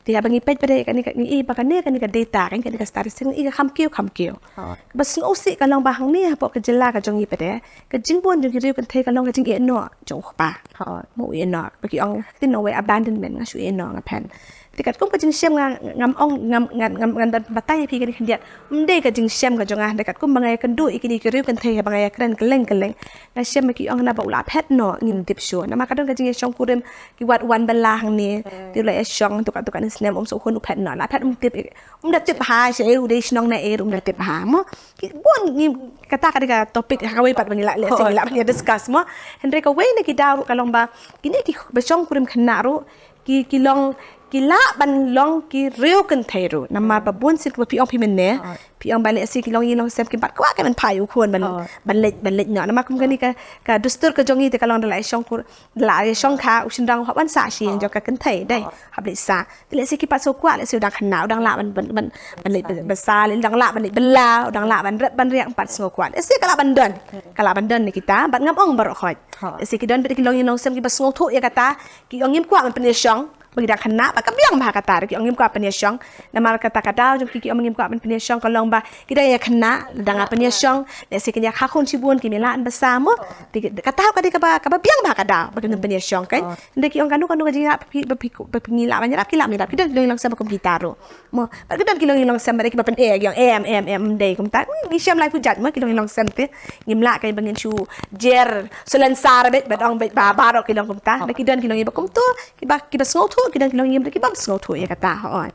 Te haba ngi peit pat de kane ka, ngi i ba kane, kane ka data, kane, kane ka statistic, ngi i ka kham kiew, kham kiew. Oh. Ba sngewsih ka long ba hangne hapoh ka jylla ka jong ngi pat de, ka jingbun jong ki riew kynthei ka long ka jingïehnoh jong u kpa. Oh. Mo, u ïehnoh. Ba ki ong, ktien Nongwei abandonment, nga shu ïehnoh nga phan. Te katkum ka jingshem nga, ngam ong, ngam, ngam, ngam, ngam batai ïa phi kane khyndiat. Ym dei ka jingshem ka jong nga, hynrei katkum ba nga ïakynduh ïa kine ki riew kynthei ba nga ïakren kylleng kylleng. Nga shem ba ki ong naba u la phet noh, ngim tip shuh. Namar ka don ka jingïashong kurim, ki wad wan bylla hangne. Hmm. Te u la ïashong, tu ka, tu ka ne snem um suk hun u phet noh. La phet um tip, um da tip ha, sha u dei shnong na e, um da tip ha. Mo, ki bun ngi kata ka dei ka topic ha kawei pat ba ngi la leh, oh, shisha ngi la ban ïa discuss mo. Hynrei kawei na ki daw ruh ka long ba kine kiba shong kurim khynnah ruh, ki, ki long, ki lah ban long ki riew kynthei ruh. Namar ba bun sien kiba phi ong phi mynne. Ah. Phi ong ba leh shi ki longïing longsem kim pat kwah ban phah ïa u khun ban, ah, ban leit, ban leit noh. Namar kum kane ka, ka dustur ka jong ngi te ka long da la ïashong kur, da la ïashongkha u shynrang u hap wan sah sha ïing jong ka kynthei dei. Ah. Hap leit sah. Te lehse ki pat sngewkwah, lehse u dang khynnah, u dang lah ban, ban, ban, ban leit, ban, ban sah, lehse u dang lah ban leit bylla, u dang lah ban rep ban riak, em pat sngewkwah. Lehse ka lah ban don. Ka lah ban don na kita, bad ngam ong baroh khoit. Ha. Lehse ki don bad ki longïing longsem kiba sngewthuh ïa kata, ki ong ngim kwah ban pynïashong, ba ki dang khynnah, ba ka biang bha kata, ki ong ngim kwah pynïashong. Namar kata ka daw jong ki, ki ong ngim kwah ban pynïashong, ka long ba ki dang ïa khynnah, dang ïa pynïashong, lehse kin ïa kha khun shibun, kim lah ban basa mo. Te kata ka dei kaba, kaba biang bha ka daw ba kin pynïashong kan. Hynrei ki ong kano kano ka jingïarap ba phi, ba phi, ba phi ngi lah ban ïarap, ki lah ban ïarap, ki don ki longïing longsem ba kum kita ruh. Mo, bad ki don ki longïing longsem ba dei kiba pyn-e, ki ong em, em, em, ym dei kumta. Ngi shem lai pujat mo ki longïing longsem te. Ngim lah ka ba ngin shu jer salonsar bad, bad ong bad ba baroh ki long kumta. Bad ki don ki longïing ba kumta, kiba, kiba sngewthuh, ki don ki longïing ba kiba sngewthuh ïa kata, hooid.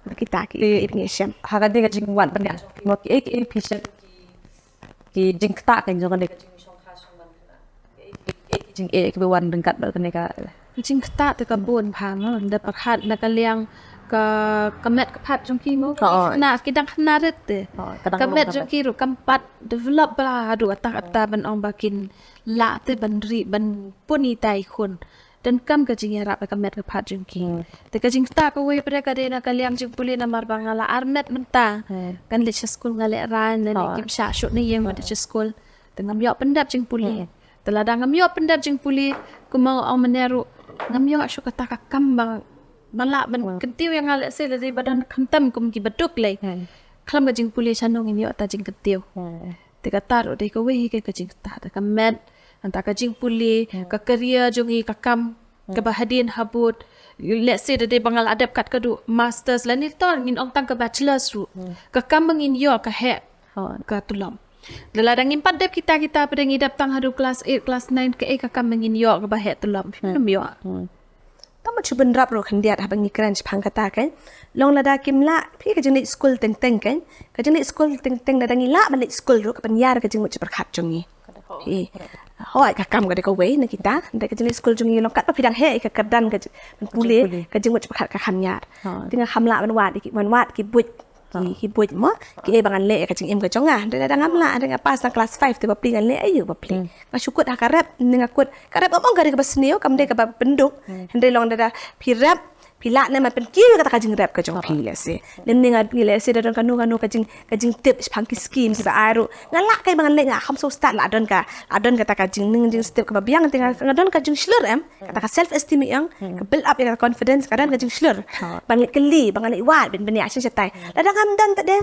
Kita ki, ki ngi shem. Ha ka dei ka jingwad bniah mo, kiei kiei phi shem ki jingktah ka jong kane ka jingshongkha shongman khynnah. Ki, ki, ki jingeh kiba wan ryngkat bad kane ka. Ka jingktah te ka bun bha mo, da pyrkhat na ka liang ka, ka met ka phad jong ki mo. Oh. Na ki dang khynnah rit te. Oh, ka dang ka met jong ki ruh kam pat develop bha haduh katta katta ban ong ba kin lah te ban ri ban pun itai khun. Donkam ka jingïarap ïa ka met ka phad jong ki. Hmm. Te ka jingktah kawei pat de ka dei na ka liang jingpule namar ba nga la armet mynta. Hmm. Ngan leit sha skul nga lehraiñ, lane kim shah shuh na ïing ban leit sha skul. Te ngam ïoh pyndep jingpule. Hmm. Te lada ngam ïoh pyndep jingpule, kumba nga ong mynne ruh, ngam ïoh shuh kata ka kam ba, ba lah ban kyntiew ïa nga, lehse lada ba don khamtam kum kiba duk lei. Hmm. Khlem ka jingpule shano ngin ïoh ta jingkyntiew. Hmm. Te kata ruh dei kawei hi ka jingktah, te ka met, nangta ka jingpule, hmm, ka career jong ngi, ka kam, hmm, kaba hadien habud. Let's say da dei ba nga la dep kat ka duh masters lane to ngin ong tang ka bachelors ruh. Hmm. Ka kam ba ngin ïoh ka heh, oh, ka tulop. Lada ngim pat dep kita, kita pat de ngi dep tang haduh class eight, class nine, kaei ka kam ba ngin ïoh kaba heh tulop. Hmm. Ngim ïoh. Hmm. Tang ba shu bynrap ruh khyndiat haba ngi kren shaphang kata kan. Long lada kim lah, phi ka jingleit skul teng teng kan. Ka jingleit skul teng teng lada ngi lah ban leit skul ruh ka pynïar ka jingmut jingpyrkhat jong ngi. Phi. Hooid ka kam ka dei kawei na kita. Hynrei ka jingleit skul jong ngi long katba phi dang heh ka kyrdan ka jing, ban pule, pule, ka jingmut jingpyrkhat ka kham ñiar. Ha. Te nga kham lah ban wad ki, ban wad ki buit. Ki, ki buit mo, kiei ba ngan leh ïa ka jingim ka jong nga. Hynrei lada ngam lah, hynrei nga pass tang class five te bapli ngan leh aïu bapli. Hmm. Nga shu kut ha ka rep, ne nga kut. Ka rep ngam ong ka dei kaba sniew, kam dei kaba pynduk. Hmm. Hynrei long lada phi rep, phi lah ne ban pynkiew ïa kata ka jingrep ka jong phi lehse. Lymne nga, lehse da don kano kano ka jing, ka jingtip shaphang ki scheme kiba ai ruh. Nga lah kaei ba ngan leh, nga kham sngewstad, lah don ka, lah don kata ka jingning jingstep kaba biang, te nga, nga don ka jingshlur em. Kata ka self esteem ïa nga, hmm, ka build up ïa ka confidence, ka don ka jingshlur. Ha. Ban leit kylli, ban leit wad, ban, ban ïa shisha tai. Lada ngam don pat de.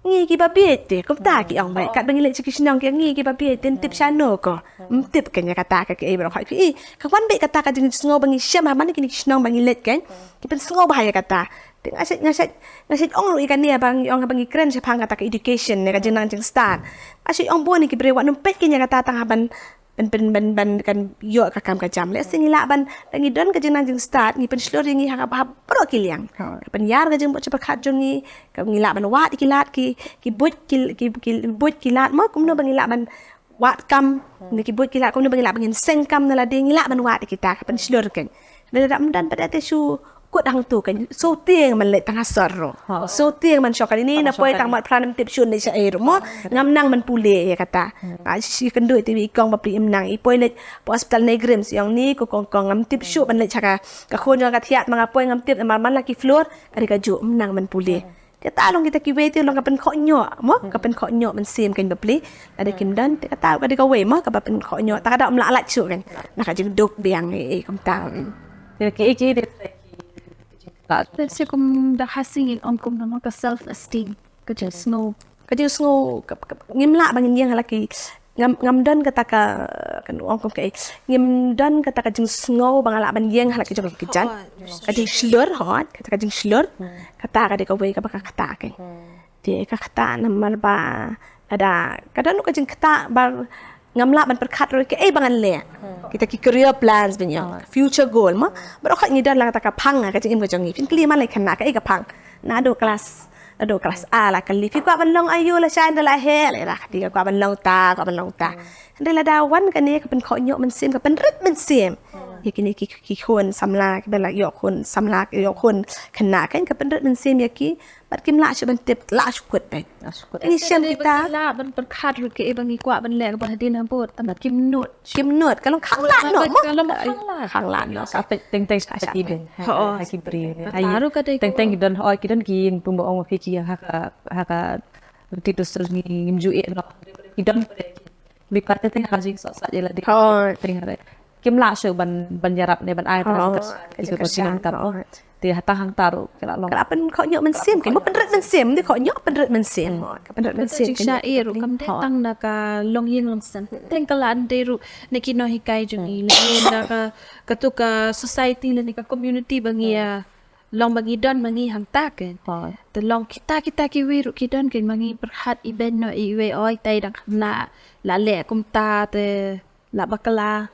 Ngi kiba bieit te, kumta ki ong beit. Katba ngi leit sha ki shnong ki ong ngi kiba bieit te, ym tip shano ko. Ym tip kein ïa kata ka, kaei baroh hi. Ka wan beit kata ka jingsngew ba ngi shem ha man kine ki shnong ba ngi leit kein. Ki pynsngew bha ïa kata. Te nga shait, nga shait, nga shait ong ruh ïa kane ba ngi ong ba ngi kren shaphang kata ka education ne ka jingnang jingstad. Nga shait ong bun ïa ki briew wat nym peit kein ïa kata tang haba ban, ban, ban, ban kan ïoh ka kam ka jam. Lehse ngi lah ban, lada ngi don ka jingnang jingstad, ngi pynshlur ïa ngi ha ka, ha baroh ki liang. Ka pynïar ka jingmut jingpyrkhat jong ngi, ka ngi lah ban wad ïa ki lad ki, ki buit ki, ki, ki buit ki lad mo, kumno ba ngi lah ban wad kam, ne ki buit ki lad, kumno ba ngi lah ban ngin seng kam na lade, ngi lah ban wad ïa kita, ka pynshlur kein. Lada ym don pat te shu kut hangto kein, shu tieng ban leit tang ha sor ruh. Shu tieng ban shong kane, na poi tang mat phra nym tip shuh ne shaei ruh mo, ngam nang ban pule ïa kata. Nga shi kynduh te wi i kong bapli im nang, i poi leit poi hospital NEIGRIHMS, i ong ni ko kong kong ngam tip shuh ban leit sha ka, ka khun jong ka thiah, ma nga poi ngam tip namar man la ki floor ka dei kajuh, ym nang ban pule. Te ta long kita kiwei te long ka pynkhohñioh mo, ka pynkhohñioh mynsiem kein bapli. Lada kim don te kata ka dei kawei mo kaba pynkhohñioh, ta ka dei ym lah lait shuh kein. Na ka jingduk biang ei ei kumta. Te kiei kiei de Te shi kum da hasi ngin ong kumno ka self esteem, ka jingsngew. Ka jingsngew, ka, ka, ngim lah ba ngin ïeng ha la ki, ngam, ngam don kata ka, kan ong kum kaei, ngim don kata ka jingsngew ba nga lah ban ïeng ha la ki jong ki kjat. Ka jingshlur, hooid, kata ka jingshlur. Kata ka dei kawei kaba ka kata kein. Te ka kata namar ba lada ka don ka jingkata ba ngam lah ban pyrkhat ruh kaei ba ngan leh. Kita ki career plans ban ïoh, future goal mo. Baroh khoit ngi don la kata ka phang, ka jingim ka jong ngi. Phin kylli man la ki khynnah kaei ka phang. Naduh klas, naduh klas A la kylli, phi kwah ban long aïu lashai ynda la heh, la ïa kata ka kwah ban long ta, kwah ban long ta. Hynrei lada wan kane ka pynkhohñioh mynsiem, ka pynrit mynsiem ïa kine ki, ki khun samla, kiba la ïoh khun samla, ïoh khun khynnah, kan ka pynrit mynsiem ïa ki. Bad kim lah shuh ban tip, lah shuh kut beit. Lah shuh kut. Ngi shem kita lah ban pyrkhat ruh kaei ba ngi kwah ban leh kaba hadien habud, tang ba kim nud. Kim nud, ka long khang lad noh mo. Ka long khang lad. Khang lad noh. Sa teng teng sa ki ding. Ho, ha ki briew. Tang ruh ka dei teng teng ki don, ho, ki don ki ïing pynbor ong phi ki ha ka, ha ka ti tu sel ngi ngim ju eh noh. Ki don Bi pat te teng ha ka jingsohsat ïa lade. Hooid. Teng ha re. Kim lah shuh ban, ban ïarap ne ban ai tang ka, ka, ka, ka, ka, te ha tang hangta ruh ka la long. Ka la pynkhohñioh mynsiem, ka pynrit mynsiem, dei khohñioh pynrit mynsiem. Ka pynrit mynsiem. Ka jingshaei ruh kam dei tang na ka longïing longsem. Teng ka la dei ruh na ki nonghikai jong ngi, lane na ka, katu ka society lane ka community ba ngi ïa long ba ngi don ma ngi hangta kein. Te long kita kita kiwei ruh ki don kein ma ngi pyrkhat i ben noh iwei oi tai dang khynnah la leh kumta te la bakla.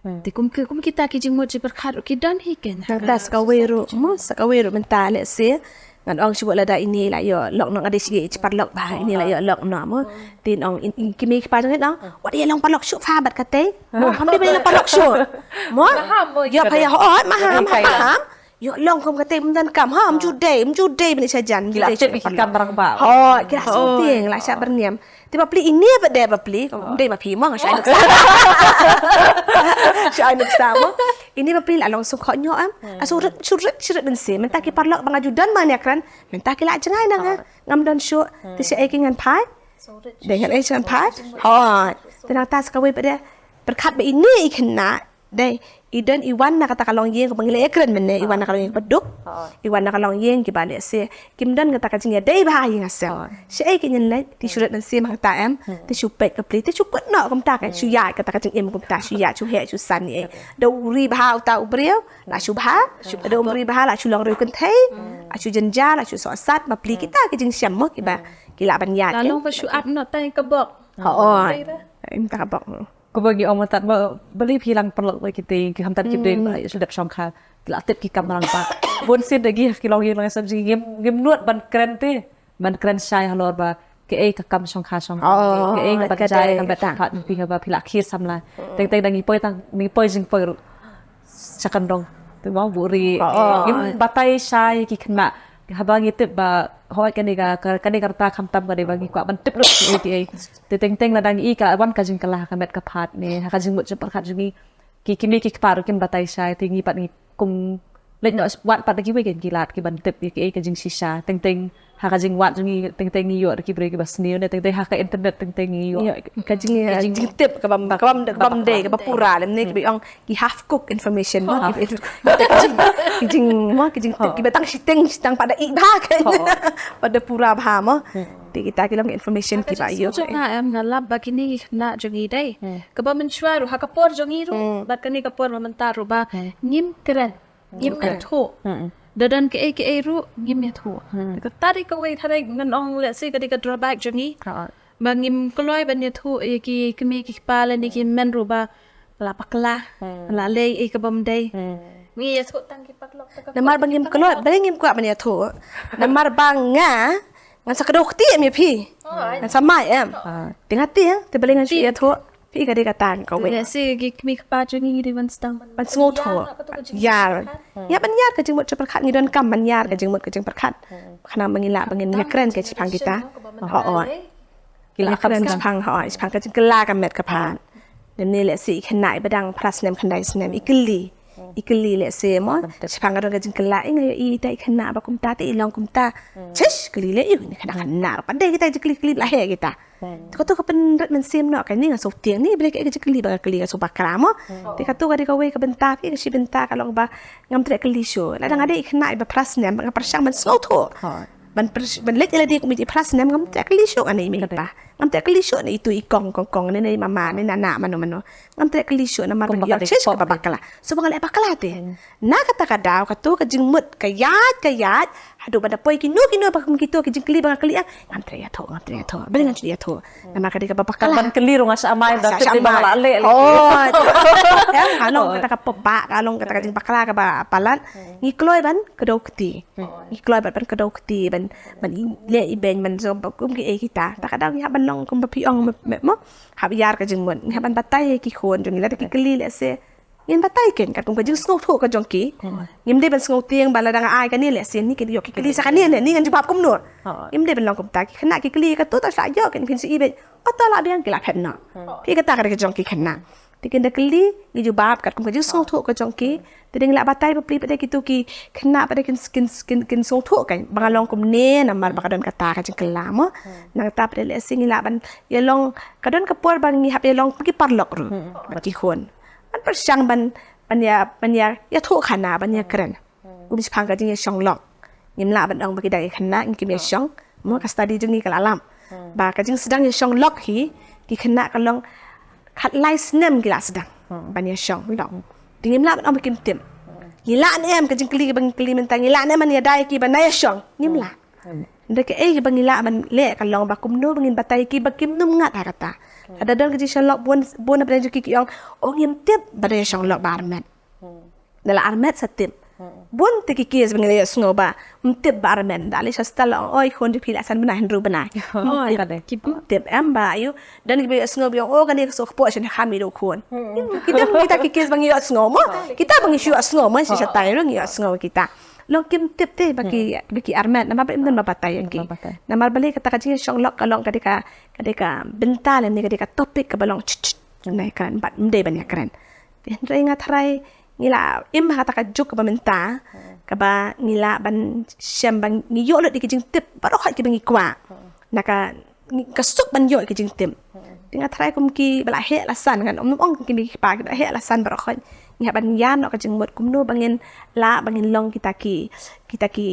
Te kum ki, kum kita ki jingmut jingpyrkhat ruh ki don hi kein. Hangta sa kawei ruh mo, sa kawei ruh mynta lehse ngan ong shu lada ine la ïoh lok noh, nga dei shi paralok ba ine la ïoh lok noh mo. Te nong in, in ki mei ki pa jong ngi nong wat ïa long paralok shuh pha bad katei. Mo, ham dei ba ïa long paralok shuh. Mo? Ïoh pha ïa hooid maham, maham. Ïoh long kum katei ym don kam, ha, ym ju dei, ym ju dei ban ïa shajan. Ki la tip ïa ki kam rangbah. Hooid, ki la sngewtieng, la shah byrngem. Te bapli ine pat de bapli, ym dei ma phi mo, nga shu ai nuksa. Shu ai nuksa mo. Ine bapli la long sngewkhohñioh em. A shu rit, shu rit, shu rit mynsiem. Mynta ki paralok ba nga ju don ma nga ïakren, mynta ki la jngai na nga. Ngam don shuh. Te shaei ki ngan phai? Dei ngan ei sha ngan phai? Hooid. Te nangta sa kawei pat de pyrkhat ba ine i khynnah. Dei, i don i wan na kata ka longïing kaba ngi la ïakren mynne, i wan na ka longïing kaba duk. I wan na ka longïing kiba lehse kim don kata ka jingïadei bha ïing ha sem. Shaei ki ngin leit, te shu rit mynsiem hangta em, te shu peit bapli, te shu kut noh kumta kein, shu ïaid kata ka jingim kumta, shu ïaid, shu heh, shu san ïa. Da u ri bha uta u briew, la shu bha, da um ri bha, la shu long riew kynthei, la shu jynjar, la shu sohsat, bapli kita ki jingshem mo kiba ki lah ban ïaid. La long ba shu ap noh tang ka bok. Hooid. Im ta ka bok. Kumba ngi ong mynta ba, balei phi lang paralok ba kitei, ki khamtam ki briew ba ïa shu dep shongkha. Ki la tip ki kam rangbah. Bun sien da ngi ha ki longïing longsem jong ngi ngim, ngim nud ban kren te. Ban kren shai halor ba kaei ka kam shongkha shongkha. Kaei ka ban jai ka ban pat phi haba phi la khie samla. Teng teng da ngi poi tang, ngi poi jingpoi ruh. Sha kyndong. Te mo buhrieh. Ngim batai shai ki khynnah. Haba ngi tip ba hooid kane ka, ka, kane ka rta khamtam ka dei ba ngi kwah ban tip ruh kiei kiei. Te teng teng lada ngi i ka wan ka jingkylla ha ka met ka phad ne ha ka jingmut jingpyrkhat jong ngi. Ki kmie ki kpa ruh kim batai shai te ngi pat ngi kum Leit noh wad pat da kiwei ki lad ki ban tip ïa kiei ka jingshisha. Teng teng ha ka jingwad jong ngi, teng teng ngi ïoh da ki briew kiba sniew ne, teng teng ha ka internet teng teng ngi ïoh. Ïoh, ka jing, ka jingtip kaba, kaba, kaba dei, kaba pura lem ne, kiba ong ki half cook information mo, ki jing, ki jing mo, ki jingtip kiba tang shiteng, shiteng pat da ih bha kan. Pat da pura bha mo. Te kita ki long information kiba ïoh. Jong nga em, nga lap ba kine ki khynnah jong ngi dei. Kaba mynshuwa ruh ha ka por jong ngi ruh, bad kane ka por ba mynta ruh ba ngim kren. Ngim ïathuh. Da don kaei kaei ruh ngim ïathuh. Kata dei kawei tharai ngan ong lehse ka dei ka drawback jong ngi. Ba ngim kloi ban ïathuh ïa ki kmie ki kpa lane ki men ruh ba la bakla, la leh ei kaba ym dei. Ngi ïathuh tang ki paralok. Namar ba ngim kloi, ba ngim kwah ban ïathuh. Namar ba nga ngan sa kdew kti em ïa phi. Ngan sa mai em. Te nga tieng, te balei ngan shu ïathuh. Phi ka dei kata kawei. Lehse ki kmie kpa jong ngi dei ban sdang ban sngewthuh. Ïar. Ïa ban ïar ka jingmut jingpyrkhat, ngi donkam ban ïar ka jingmut ka jingpyrkhat. Khnang ba ngin lah ba ngin ïakren ka shaphang kita. Hooid. Ki la kren shaphang, hooid, shaphang ka jingkylla ka met ka phad. Lane lehse i khynnah iba dang phra snem khyndai snem i kylli. I kylli lehse mo, shaphang ka don ka jingkylla, i nga ïohi ita i khynnah ba kumta te i long kumta. Shish, kylli leh, i khynnah khynnah. Pat dei kita jingkylli kylli ba la heh kita. Te kato ka pynrit mynsiem noh, kane nga shu tieng ne, balei ka jingkylli ba ka kylli, nga shu bakla mo. Te kato ka dei kawei ka bynta, ka shi bynta ka long ba ngam treh kylli shuh. Lada nga dei i khynnah iba phra snem, nga pyrshang ban sngewthuh. Ban pyr-, ban leit ïa lade kum i phra snem, ngam treh kylli shuh ane i mei i pa. Ngam treh kylli shuh ne itu i kong kong kong ne, ne i mama ne, nana mano mano. Ngam treh kylli shuh namar ba ngi ïoh shish kaba bakla. So ba nga leh bakla te. Na kata ka daw kato ka jingmut ka ïaid ka ïaid, haduh ban da poi kino kino ba kum kito ki jingkylli ba nga kylli, ah, ngam treh ïathuh, ngam treh ïathuh. Balei ngan shu ïathuh? Namar ka dei kaba bakla. Ban kylli ruh nga sha amai, da sha amai. Oh, ka long kata ka pop ba, ka long kata ka jingbakla kaba palat. Ngi kloi ban kdew kti. Ngi kloi ban, ban kdew kti, ban, ban leh i beiñ, ban jop ba kum kiei kita. Ta ka daw ngi hap ban long kumba phi ong mo. Hap ïar ka jingmut. Ngi hap ban batai ïa ki khun jong ngi, lada ki kylli lehse ngin batai kein katkum ka jingsngewthuh ka jong ki. Ngim dei ban sngewtieng ba lada nga ai kane lehse ni kin ïoh ki kylli sa kane ne, ni ngan jubab kumno. Ngim dei ban long kumta, ki khynnah ki kylli kato ta sa ïoh kein, phin sa i beit. Kato la biang ki la phet noh. Phi kata ka dei ka jong ki khynnah. Te kin da kylli, ngi jubab katkum ka jingsngewthuh ka jong ki. Te dei ngi la batai bapli pat da kito ki khynnah pat da kin, kin, kin, kin sngewthuh kein ba nga long kumne namar ba ka don kata ka jingkylla mo. Nangta pat da lehse ngi lah ban ïalong, ka don ka por ba ngi hap ïalong ki paralok ruh bad ki khun. Ban pyrshang ban, ban ïa, ban ïa, ïathuh khana, ban ïakren. Kum shaphang ka jingïashong lok. Ngim lah ban ong ba ki dang ïa khynnah, ngim ïashong. Mo ka study jong ngi ka la lap ba ka jingsdang ïashong lok hi, ki khynnah ka long khatlai snem ki la sdang ban ïashong lok. Te ngim lah ban ong ba kim tip. Ngi lah ne em ka jingkylli ba ngi kylli mynta, ngi lah ne em ban ïada ïa ki ban ïashong? Ngim lah. Hynrei kaei ba ngi lah ban leh ka long ba kumno ba ngin batai ïa ki ba kim nym ngat ha kata. Lada don ka jingshong lok bun, bun na pdeng jong ki ki ong, oh ngim tip ba da ïashong lok ba armet. Da la armet sa tip. Bun te ki case ba ngi la ïohsngew ba ym tip ba armet. Da leit sha hospital la ong, oi khun jong phi la san bnai hynriew bnai. Ym tip em ba ïoh. Don kiba ïohsngew ba ong, oh kane ka sngewkpoh shen ha kham ïa u khun. Ki don kita ki case ba ngi ïohsngew mo. Kita ba ngi shu ïohsngew mo, shisha tai ruh ngi ïohsngew kita. Long kim tip te ba ki, ba ki armet namar ba ym don ba batai ïa ki. Namar balei kata ka jingïashong lok ka long ka dei ka, ka dei ka bynta lane ka dei ka topic kaba long ch-, ch-, nai kren bad ym dei ban ïakren. Te hynrei nga tharai ngi la im ha kata ka juk kaba mynta, kaba ngi lah ban shem ba ngi ïoh lut ïa ki jingtip baroh kiba ngi kwah. Na ka, ka suk ban ïoh ïa ki jingtip. Te nga tharai kum kiba la heh la san, ngan ym ong ki mei ki pa, kiba la heh la san baroh. Ngi hap ban ïa noh ka jingmut kumno ba ngin lah ba ngin long kita ki, kita ki,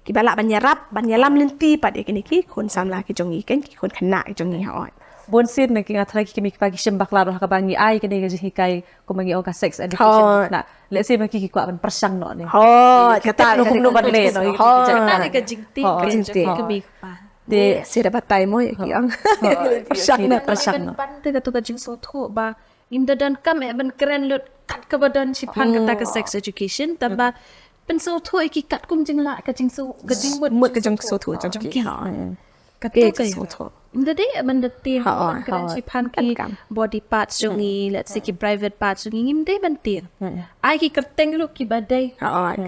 kiba lah ban ïarap, ban ïalam lynti pat ïa kine ki khun samla ki jong ngi, kein ki khun khynnah ki jong ngi, hooid. Bun sien na ki, nga tharai ki mei ki pa ki shem bakla ruh ha kaba ngi ai kane ka jinghikai kumba ngi ong ka sex education. Hooid. Na, lehse ma ki ki kwah ban pyrshang noh ne. Hooid, kata kumno ban leh noh. Hooid. Kata ka jingtip, ka jingtip ka mei ki pa. Te shisha batai mo ïa ki ong. Pyrshang noh, pyrshang noh. Ban te kato ka jingsngewthuh ba ngim da donkam eh ban kren lut kat kaba don shaphang kata ka sex education, tangba pynsngewthuh ïa ki katkum jinglah ka jingsngew, ka jingmut, mut ka jingsngewthuh jong ki. Kato ka sngewthuh. Ym da dei ban da tieng ban kren shaphang ki body parts jong ngi, let's say ki private parts jong ngi, ngim dei ban tieng. Ai ki kyrteng ruh kiba dei.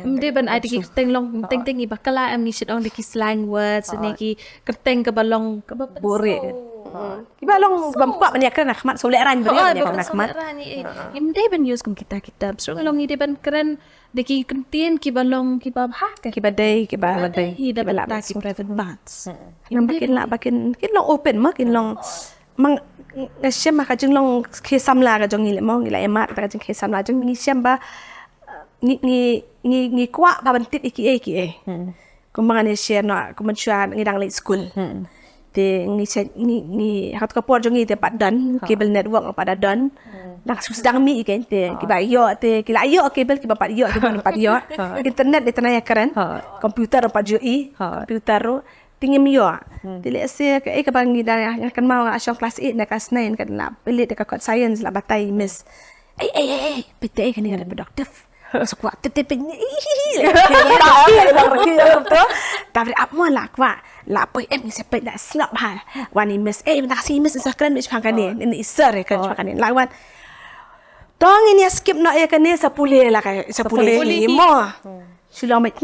Ym dei ban ai da ki kyrteng long teng teng, ngi bakla em, ngi shu ong da ki slang words ne ki kyrteng kaba long kaba buhrieh. Kiba long bym kwah ban ïakren ha khmat, sngewlehrain briew ban ïakren ha khmat. Ngim dei ban use kum kita kita. Shu long ngi dei ban kren da ki kyntien kiba long kiba bha. Kiba dei kiba dei. Hi da bynta ki private parts. Ngam ba kin lah ba kin kin long open ma kin long mang nga shem ma ka jinglong khie samla ka jong ngi le mo ngi la emat ka jingkhie samla jong ngi shem ba ngi ngi ngi ngi kwah ba ban tip ïa kiei kiei. Kumba ngan ïa share noh kumba shuwa ngi dang leit skul. Te ngi shu ngi ngi ha ka por jong ngi te pat don cable network pat da don. Dang shu sdang mih ïa kane te kiba ïoh te ki la ïoh cable kiba pat ïoh kiba pat ïoh. Internet te tang ïa kren. Computer pat ju i computer ruh. Te ngim ïoh. Te lehse kaei kaba ngi da ïa kynmaw nga shong class eight ne class nine ka la pelit ka kot science la batai miss. Ei ei ei ei peit te ei kane ka productive. Sa kwah tip tip peit ni. Hi hi hi. Tabre ap mo la kwah la poi em ngi sa peit la sngap ha. Wan i miss ei mynta ka sngi miss sa kren beit shaphang kane. Ni sir kren shaphang kane la wan. To ngin ïa skip noh ïa kane sa pule la ka sa pule hi mo. Shu long beit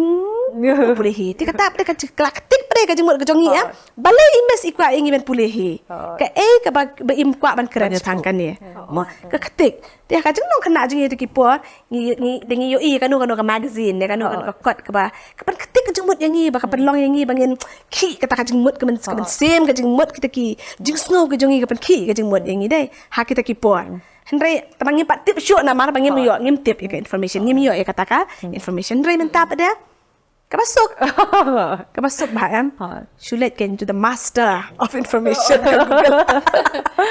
pule hi. Te kata pdei ka la ktik pdei ka jingmut ka jong ngi em. Balei i miss i kwah ïa ngi ban pule hi. Kaei kaba im kwah ban kren shaphang kane. Mo ka ktik. Te ka jinglong khynnah jong ngi te ki por ngi ngi dang ngi ïohi kano kano ka magazine ne kano kano ka kot kaba ka pynktik ka jingmut ïa ngi ba ka pynlong ïa ngi ba ngin khih kata ka jingmut ka mynsiem ka jingmut kita ki jingsngew ka jong ngi ka pynkhih ka jingmut ïa ngi dei ha kita ki por. Hynrei tang ba ngim pat tip shuh namar ba ngim ïoh ngim tip ïa ka information ngim ïoh ïa kata ka information hynrei mynta pat de kaba suk kaba suk ba em. Shu leit kein to the master of information.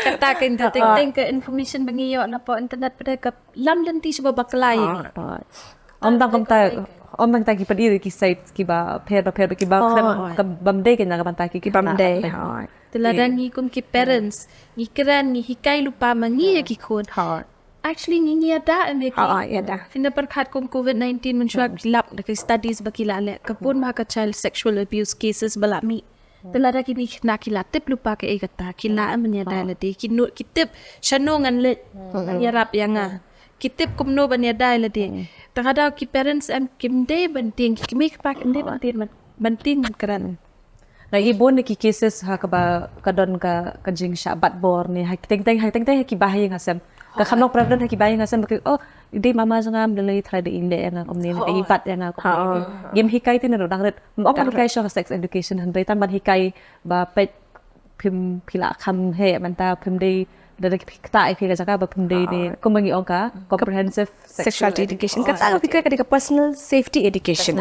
Kata ka internet ka information ba ngi ïoh na po internet pat de ka lam lynti shu ba bakla ïa ngi. Om dang kumta om dang ta ki padi ki site ki ba pher ba pher ki ba kren ka bam dei kein na ka banta ki ki bam dei. Te lada ngi kum ki parents ngi kren ngi hikai lypa ma ngi ïa ki khun. Actually ngi ngi ïada em ïa ki. Ïada. Phin da pyrkhat kum covid nineteen mynshuwa ki lap da ki studies ba ki la leh ka bun bha ka child sexual abuse cases ba la mih. Te lada kine ki khynnah ki la tip lypa kaei kata ki la em ban ïada ïa lade ki nud ki tip shano ngan leit ban ïarap ïa nga. Ki tip kumno ban ïada ïa lade. Te ka daw ki parents em kim dei ban tieng ki kmie ki kpa kim dei ban tieng ban tieng ban kren. Nga i bun ki cases ha kaba ka don ka ka jingshah bat bor ne ha teng teng ha teng teng ha ki bahaïing hasem. Ka kham long prevalent ha ki bahaïing hasem ba ki oh dei mama jong nga mlei trai dei inde ïa nga kumne dei bat ïa nga kumne. Ngim hikai te ne dang rit. Ym ong ban hikai shuh sex education hynrei tang ban hikai ba peit phim phi la kham heh mynta phim dei da da ki kta ïa phi ka jaka ba phim dei ne kumba ngi ong ka comprehensive sexuality education. Kata ka phi ka dei ka personal safety education.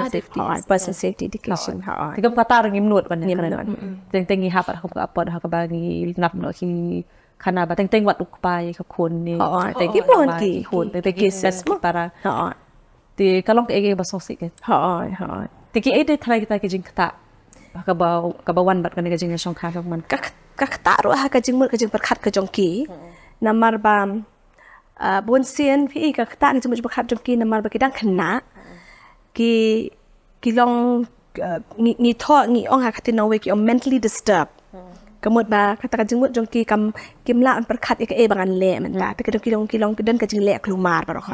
Personal safety education. Te kam kata ngim nud ban ngim nud. Teng teng ngi hap ha ka pot ha ka ba ngi nap noh ki khana ba teng teng wat u kpa ïa ka khun ne. Teng teng ki khun teng teng ki ses ki para. Te ka long kaei kaei ba sngewsih ka. Hooid hooid. Te kiei de tharai kita ki jingktah kaba kaba wan bad kane ka jingïashongkha jong man. Ka ka ktah ruh ha ka jingmut ka jingpyrkhat ka jong ki. Namar ba bun sien phi ka ktah ka jingmut jingpyrkhat jong ki namar ba ki dang khynnah. Ki ki long ngi thoh ngi ong ha ka ktien nongwei ki ong mentally disturbed. Ka mut ba kata ka jingmut jong ki kam kim lah ban pyrkhat ïa kaei ba ngan leh mynta te ka jong ki long ki long ki don ka jingleh klumar baroh.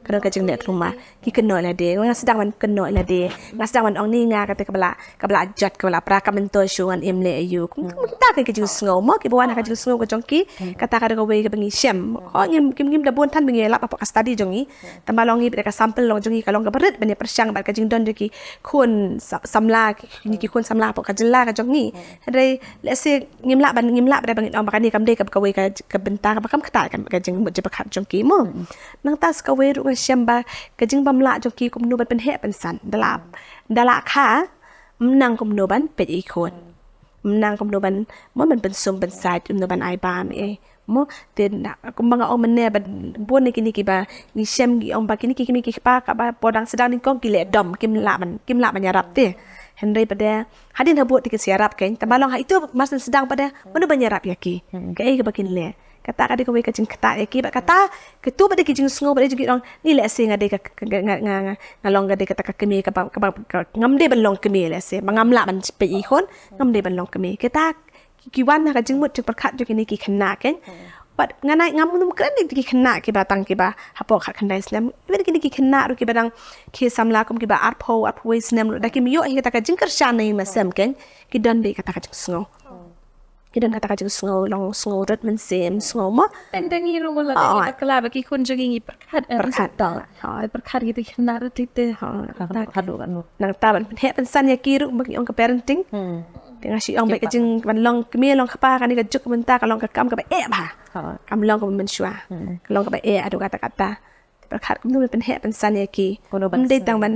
Ka don ka jingleh klumar ki kynnoh ïa lade nga sdang ban kynnoh ïa lade nga sdang ban ong ni nga kata ka ba la ka ba la jot ka ba la pra ka myntoi shu ngan im leh aïu. Kumta ka jingsngew mo ki ba wan ha ka jingsngew ka jong ki kata ka dei kawei kaba ngi shem. Ngim ngim da bun than ba ngi lap hapoh ka study jong ngi. Tang ba long ngi bad ka sample long jong ngi ka long kaba rit ban ïa pyrshang bad ka jingdon jong ki khun samla ki khun samla hapoh ka jylla ka jong ngi. Hynrei lehse ngim lah ban ngim lah ban ngin ong ba kane kam dei kaba kawei ka bynta kaba kam kata ka jingmut jingpyrkhat jong ki mo. Nangta sa kawei ruh nga shem ba ka jingbymlah jong ki kumno ban pynheh pynsan da la da la kha. Ym nang kumno ban peit ïa ki khun. Ym nang kumno ban mo ban pynsum pynsait kumno ban ai bam eh. Mo te kumba nga ong mynne ba bun na kine kiba ngi shem ngi ong ba kine ki kmie ki kpa kaba por dang sdang nyngkong ki leh dom kim lah ban kim lah ban ïarap te. Hynrei pat de hadien habud te kin sa ïarap kein tang ba long ha itu mar sdang pat de mano ban ïarap ïa ki. Kaei kaba kin leh. Kata ka dei kawei ka jingktah ïa ki bad kata kito ba dei ki jingsngew ba dei jong ki ong ni lehse nga dei ka nga nga nga nga long ka dei kata ka kmie kaba kaba ngam dei ban long kmie lehse ba ngam lah ban peit ïa ki khun ngam dei ban long kmie kita ki wan ha ka jingmut jingpyrkhat jong kine ki khynnah kein. Bad nga nai ngam nym kren ïa ki khynnah kiba tang kiba hapoh khatkhyndai snem even kine ki khynnah ruh kiba dang khie samla kum kiba arphew arphew wei snem ruh da kim ïoh hi kata ka jingkyrshan na ïing na sem kein ki don dei kata ka jingsngew. Ki don kata ka jingsngew long, sngew rit mynsiem, sngew mo. Teng teng hi ruh mo la, oh, teng hi bakla ba ki khun jong ngi pyrkhat, eh, pyrkhat. Pyrkhat. Oh, pyrkhat ki tu khynnah rit te. Oh, pyrkhat. Nangta ban pynheh pynsan ïa ki ruh ba ki ong ka parenting. Hmm. Te nga shu ong ba ka jing ban long kmie long kpa kane ka juk mynta ka long ka kam kaba eh bha. Oh. Kam long kaba mynshuwa. Hmm. Ka long kaba eh haduh katta katta. Te pyrkhat kumno ban pynheh pynsan ïa ki. Kumno ban sneng. Ym dei tang ban,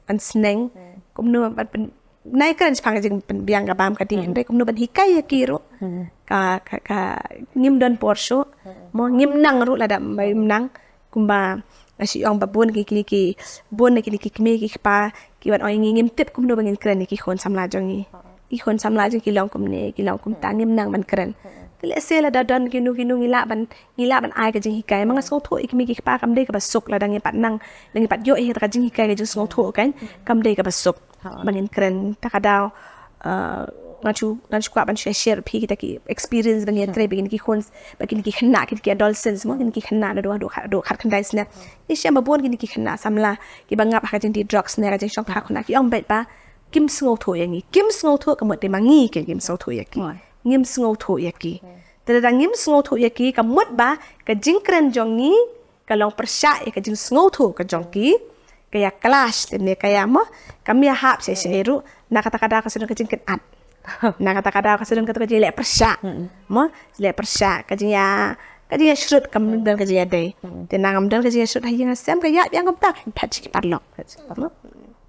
ban sneng. Hmm. Kumno ban pyn, nai kren shaphang ka jingpynbiang ka bam ka dih. Hmm. Hynrei kumno ban hikai ïa ki ruh. Hmm. Ka, ka, ka ngim don por shuh. Hmm. Mo ngim nang ruh lada ym nang. Kumba nga shu ong ba bun ki, kine ki, bun na kine ki kmie ki kpa ki wan ong ngi ngim tip kumno ba ngin kren ïa ki khun samla jong ngi. Hmm. Ki khun samla jong ngi ki long kumne, ki long kumta, ngim nang ban kren. Hmm. Te lehse lada don kino kino ngi lah ban ngi lah ban ai ka jinghikai, ma nga sngewthuh ïa ki kmie ki kpa kam dei kaba suk lada ngi pat nang, lada ngi pat ïoh ïa ka jinghikai ka jingsngewthuh kan, kam dei kaba suk. Ha. Ba ngin kren, ta ka daw, eh, ngan shu, ngan shu kwah ban shu share phi kita ki experience ba ngi trei ba kine ki khun, ba kine ki khynnah, kita ki adolescents mo, kine ki khynnah naduh, naduh, naduh khatkhyndai snem. Ngi shem ba bun kine ki khynnah samla kiba ngap ha ka jingdih drugs ne ka jingshongkha khynnah, ki ong beit ba kim sngewthuh ïa ngi, kim sngewthuh ka mut dei ma ngi ki, kim sngewthuh ïa ki. Ngim sngewthuh ïa ki. Te lada ngim sngewthuh ïa ki, ka mut ba ka jingkren jong ngi ka long pyrshah ïa ka jingsngewthuh ka jong ki, ka ïa clash, te ne ka ïa mo, kam ïa hap shisha ruh, na kata ka daw ka sdang ka jingkynad. Na kata ka daw ka sdang ka jingleh pyrshah. Hmm. Mo, leh pyrshah, ka jingïa, ka jingïashrut kam don ka jingïadei. Hmm. Te na ngam don ka jingïashrut ha ïing ha sem ka ïa biang kumta, phet shi ki paralok. Phet shi ki paralok.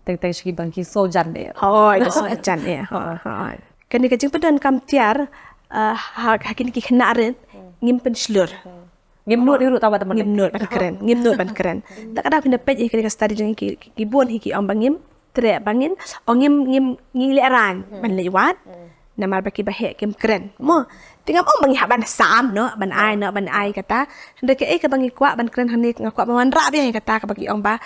Teng teng shi ki bang ki sojan de. Hoi, ki sojan de. Hoi, hoi. Kane ka jingpyndonkam tiar, eh, ha, ha kine ki khynnah rit, ngim pynshlur. Ngim nud ruh tang ba ngim nud ban kren, ngim nud ban kren. Ta ka daw phin da peit ïa kane ka study jong ki, ki, ki bun hi ki ong ba ngim treh ba ngin, ong ngim, ngim, ngi lehraiñ ban leit wad. Namar ba kiba heh kim kren. Mo, te ngam ong ba ngi hap ban sam noh, ban ai noh, ban ai kata. Hynrei kaei kaba ngi kwah ban kren hangne nga kwah ban wanrah biang ïa kata kaba ki ong ba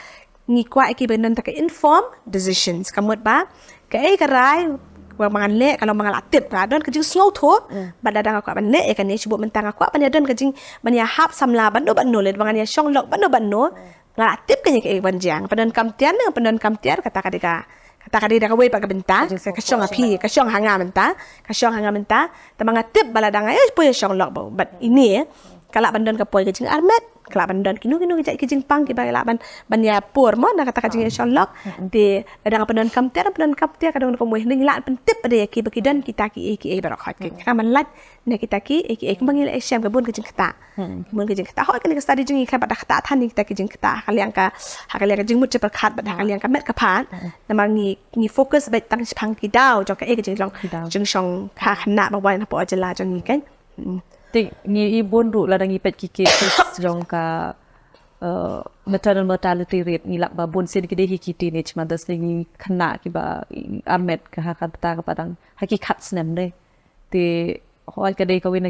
ngi kwah ïa ki ban don ta ka informed decisions. Ka mut ba kaei ka rai ba ngan leh ka long ba nga la tip, nga don ka jingsngewthuh. Mm. Bad lada nga kwah ban leh ïa kane, shu bun mynta nga kwah ban ïa don ka jing, ban ïa hap samla bad no bad no, lada ba ngan ïa shong lok bad no bad no, nga la tip kane kaei ban jia. Pyndonkam tiar ne, pyndonkam tiar, kata ka dei ka, kata ka dei da kawei pat ka bynta. Ka shong ha phi, ka shong ha nga mynta, ka shong ha nga mynta. Tangba nga tip ba lada nga ïa poi ïa shong lok bad ine, ka lah ban don ka poi ka jingarmet, ka lah ban don kino kino ki jait ki jingpang kiba lah ban, ban ïa pur mo na kata ka jingïashong lok. Te lada nga pyndonkam tiar, pyndonkam tiar, ka don ka mut hynrei ngi lah pyntip pat ïa ki ba ki don kita kiei kiei baroh khoit, ki khlem ban lait na kita kiei kiei, kumba ngi la ïashem ka bun ka jingktah. Ka bun ka jingktah. Hooid, kane ka study jong ngi khlem pat da ktah than ïa kita ki jingktah ha ka liang ka, ha ka liang ka jingmut jingpyrkhat bad ha ka liang ka met ka phad. Namar ngi, ngi focus beit tang shaphang ki daw jong kaei ka jinglong jingshongkha khynnah ba wan hapoh jylla jong ngi kan. Te ngi i bun ruh lada ngi peit ki cases jong ka, eh, maternal mortality rate, ngi lap ba bun sien ki dei hi ki teenage mothers, ngi khynnah kiba armet ka ha ka ta ka padang ha ki khat snem de. Te hooid ka dei kawei na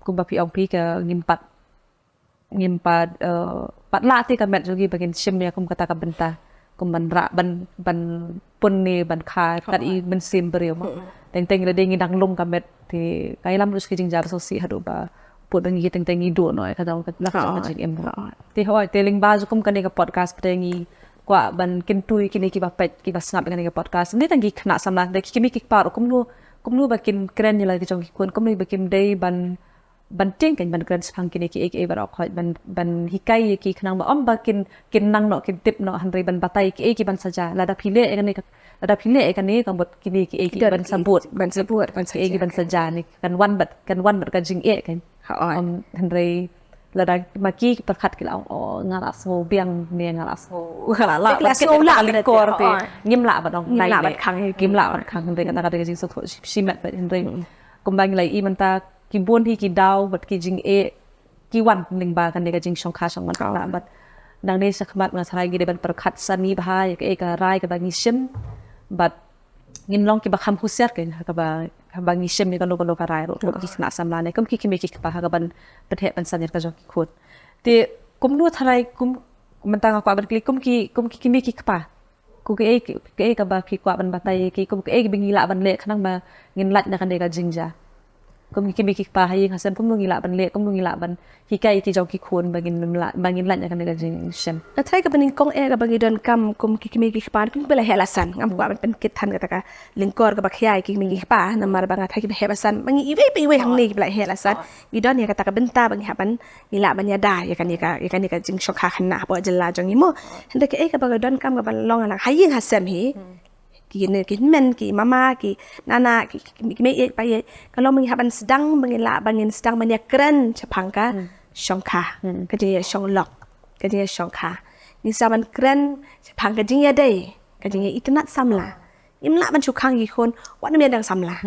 kumba phi ong phi ka ngim pat, ngim pat, eh, pat lah te ka met jong ngi ba ngin shim ïa kum kata ka bynta. Kum ban rah, ban, ban pun ne, ban kha kat i mynsiem briew mo. Teng teng lada ngi dang lum ka met te ka ïalam ruh ki jingjia ba sngewsih haduh ba pud ba ngi teng teng ngi duh noh ka dang ka lak ka jingim. Te hooid, te lyngba jong kum kane ka podcast pat ngi kwah ban kyntu ïa kine kiba peit kiba sngap ïa kane ka podcast. Ym dei tang ki khynnah samla, da ki kmie ki kpa ruh kumno, kumno ba kin kren ïa la ki jong ki khun, kumno ba kim dei ban ban tieng kan ban kren shaphang kine kiei kiei baroh khoit, ban, ban hikai ïa ki khnang ba ym ba kin, kin nang noh, kin tip noh, hynrei ban batai kiei ki ban sa jia. Lada phi leh ïa kane, lada phi leh ïa kane ka mut kine kiei ki ban sa bud, ban sa bud, ban sa jia, kiei ki ban sa jia ne kan wan bad, kan wan bad ka jingeh kan. Hooid. Ym, hynrei lada ma ki ki pyrkhat ki la ong, oh, nga la sngew biang ne nga la sngew, nga la lah, ki la sngew lah, lingkor te ngim lah ban ong, ngim lah ban khang, ngim lah ban khang, hynrei kata ka dei ka jingsngewthuh shimet bad hynrei kumba ngi la i mynta ki bun hi ki daw bad ki jingeh ki wan lyngba kane ka jingshongkha shongman khynnah bad nangne shakhmat nga tharai ngi dei ban pyrkhat sani bha ïa kaei ka rai kaba ngi shim bad ngin long kiba kham husiar keiñ ha kaba, kaba ngi shim ïa kano kano ka rai ruh kum ki khynnah samla ne kum ki kmie ki kpa ha kaban pynheh pynsan ïa ka jong ki khun. Te kumno tharai kum, mynta nga kwah ban kylli kum ki, kum ki kmie ki kpa. Ko kaei, kaei kaba phi kwah ban batai ïa ki, ko kaei kaba ngi lah ban leh khnang ba ngin lait na kane ka jingjia. Kum ki kmie ki kpa ha ïing ha sem kumno ngi lah ban leh, kumno ngi lah ban hikai ïa ki jong ki khun ba ngin lah, ba ngin lah ïa kane ka jingshem. Nga tharai kaba nyngkong eh kaba ngi donkam kum ki kmie ki kpa, kum ba la heh la san, ngam kwah ban pynkit than kata ka lyngkor kaba khia ïa ki kmie ki kpa, namar ba nga tharai kiba heh ba san ba ngi iwei pa iwei hangne kiba la heh la san. Ngi don ïa kata ka bynta ba ngi hap ban, ngi lah ban ïada ïa kane ka, ïa kane ka jingshongkha khynnah hapoh jylla jong ngi mo. Hynrei kaei kaba ka donkam kaba long lang ha ïing ha sem hi, ki ne ki men, ki mama, ki nana, ki, ki, ki mei ïeit pa ïeit, ka long ba ngi hap ban sdang, ba ngin lah, ba ngin sdang ban ïakren shaphang ka shongkha, ka jingïashonglok, ka jingïashongkha. Ngi sdang ban kren shaphang ka jingïadei, ka jingïaitynnat samla. Ngim lah ban shu khang ïa ki khun wat nym ïadei samla.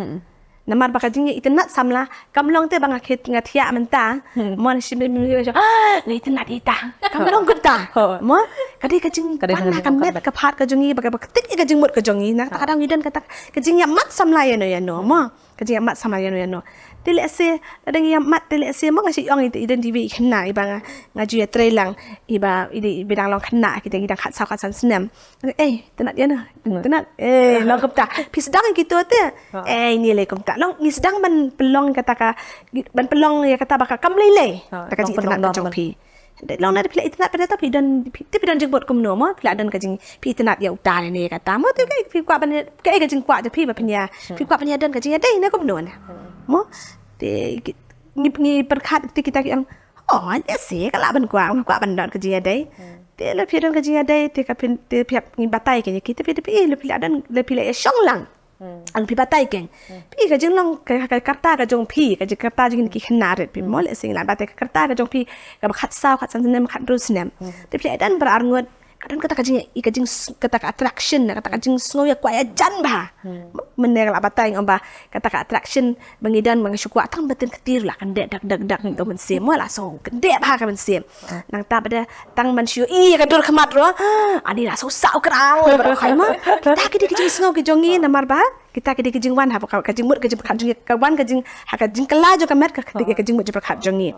Namar ba ka jingïaitynnat samla kam long te ba nga khit nga thiah mynta. Mo, shim, shim, shim, shim, ah, nga itynnat ïa ita. Kam long kumta. Mo, ka dei ka jing, ka dei ka jing ka met ka phad ka jong ngi, ba ka, ba ka ktik ïa ka jingmut ka jong ngi. Na kata ka daw ngi don kata ka jingïamat samla ïano ïano mo. Ka jingïamat samla ïano ïano. Te lehse lada ngi ïamat, te lehse mo, nga shu ong i don iwei i khynnah iba nga, nga ju ïatrei lang, iba i dang long khynnah, kita ngi dang khatsaw khatsan snem. Eh, itynnat ïano, itynnat. Eh, long kumta. Phi sdang ïa kito te. Eh, ine lei kumta. Long ngi sdang ban pynlong kata ka, ban pynlong ïa kata ba ka kam lei lei. Da ka jingitynnat ka jong phi. Long na phi la itynnat pat de, phi don, phi, te phi don jingmut kumno mo, phi la don ka jing, phi itynnat ïa uta ne kata mo, te kaei phi kwah ban, kaei ka jingkwah jong phi ba phin ïa, phi kwah phin ïa don ka jingïadei ne kumno ne. Mo, te ngi, ngi pyrkhat te kita ki ong, oh, lehse ka lah ban kwah, kwah ban don ka jingïadei. Te lada phi don ka jingïadei, te ka phin, te phi hap, ngi batai kane ki, te phi, te phi, lada phi la don, lada phi la ïashong lang. Ang phi batai kane. Phi ka jinglong ka, ka karta ka jong phi, ka jing karta jong ki khynnah rit phi mo, lehse ngi la batai ka karta ka jong phi, kaba khatsaw, khatsan snem, khathynriew snem. Te phi la don para arngut, ka don kata ka jing, ka jing, kata ka attraction, kata ka jingsngew ïa kwah ïajan bha. Mynne nga la batai nga ong ba kata ka attraction ba ngi don ba nga shu kwah tang ba teng kti ruh la kyndit dak dak dak, to mynsiem mo, la sngew kyndit bha ka mynsiem. Nangta pat de tang ban shu ïohi ïa ka dur khmat ruh, ani la sngew saw krang ruh ba ruh khai mo. Kita ki dei ki jingsngew ki jong ngi namar ba kita ki dei ki jingwan ha ka, ka jingmut ka jingpyrkhat jong ngi, ka wan ka jing, ha ka jingkylla jong ka met ka, ka, ka jingmut jingpyrkhat jong ngi.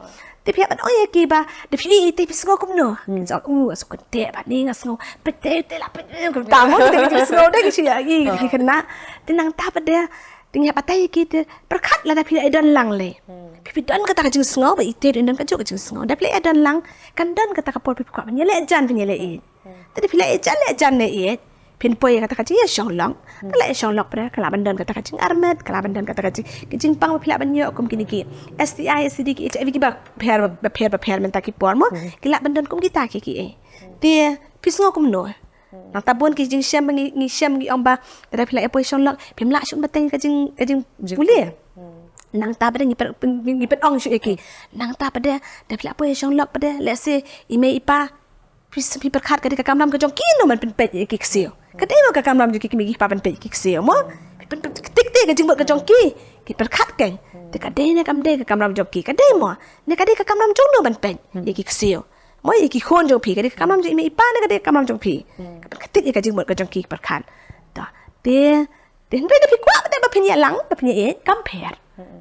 Te phi hap ban ong ïa ki ba, da phi ïohi te phi sngew kumno. Ki ong, uh, sngew kyndit bha ne, nga sngew peit te la peit, eh, kumta mo, kita ki jingsngew de ki shu ïa ki, ki khynnah. Te nangta pat de, te ngi hap batai ïa ki te, pyrkhat lada phi la ïadon lang lei. Phi, phi don kata ka jingsngew ba ite ruh don kajuh ka jingsngew. Da phi la ïadon lang, kan don kata ka por phi kwah ban ïaleh jan, phin ïaleh ïeit. Te da phi la ïeit jan, leh jan leh ïeit, phin poi ïa kata ka jingïashonglok. Ka la ïashonglok pat de, ka lah ban don kata ka jingarmet, ka lah ban don kata ka jing, ka jingpang ba phi lah ban ïoh kum kine ki S T I, S T D, ki H I V kiba pher, ba pher, ba pher mynta ki por mo. Ki lah ban don kum kita ki, ki, eh. Te phi sngew kumno? Nangta bun ki jingshem ba ngi, ngi shem ngi ong ba, lada phi la ïa poi shonglok, phim lah shuh ban bteng ka jing, ka jingpule. Nangta pat de ngi pyn, pyn, ngi pynong shuh ïa ki. Nangta pat de, lada phi la poi shonglok pat de, lehse i mei i pa, phi, phi pyrkhat ka dei ka kamram ka jong ki no ban pynpeit ïa ki ksiew. Ka dei mo ka kamram jong ki kmie ki kpa ban peit ïa ki ksiew mo. Phi pyn, pyn, ktik te ka jingmut ka jong ki. Ki pyrkhat kane. Te ka dei ne kam dei ka kamram jong ki. Ka dei mo. Ne ka dei ka kamram jong no ban peit ïa ki ksiew. Mo, ïa ki khun jong phi, ka dei ka kamram jong i mei i pa ne ka dei ka kamram jong phi. Ka pynktik ïa ka jingmut ka jong ki, pyrkhat. To, te, te hynrei da phi kwah pat de ba phin ïalang, ba phin ïa ïeit, kam pher.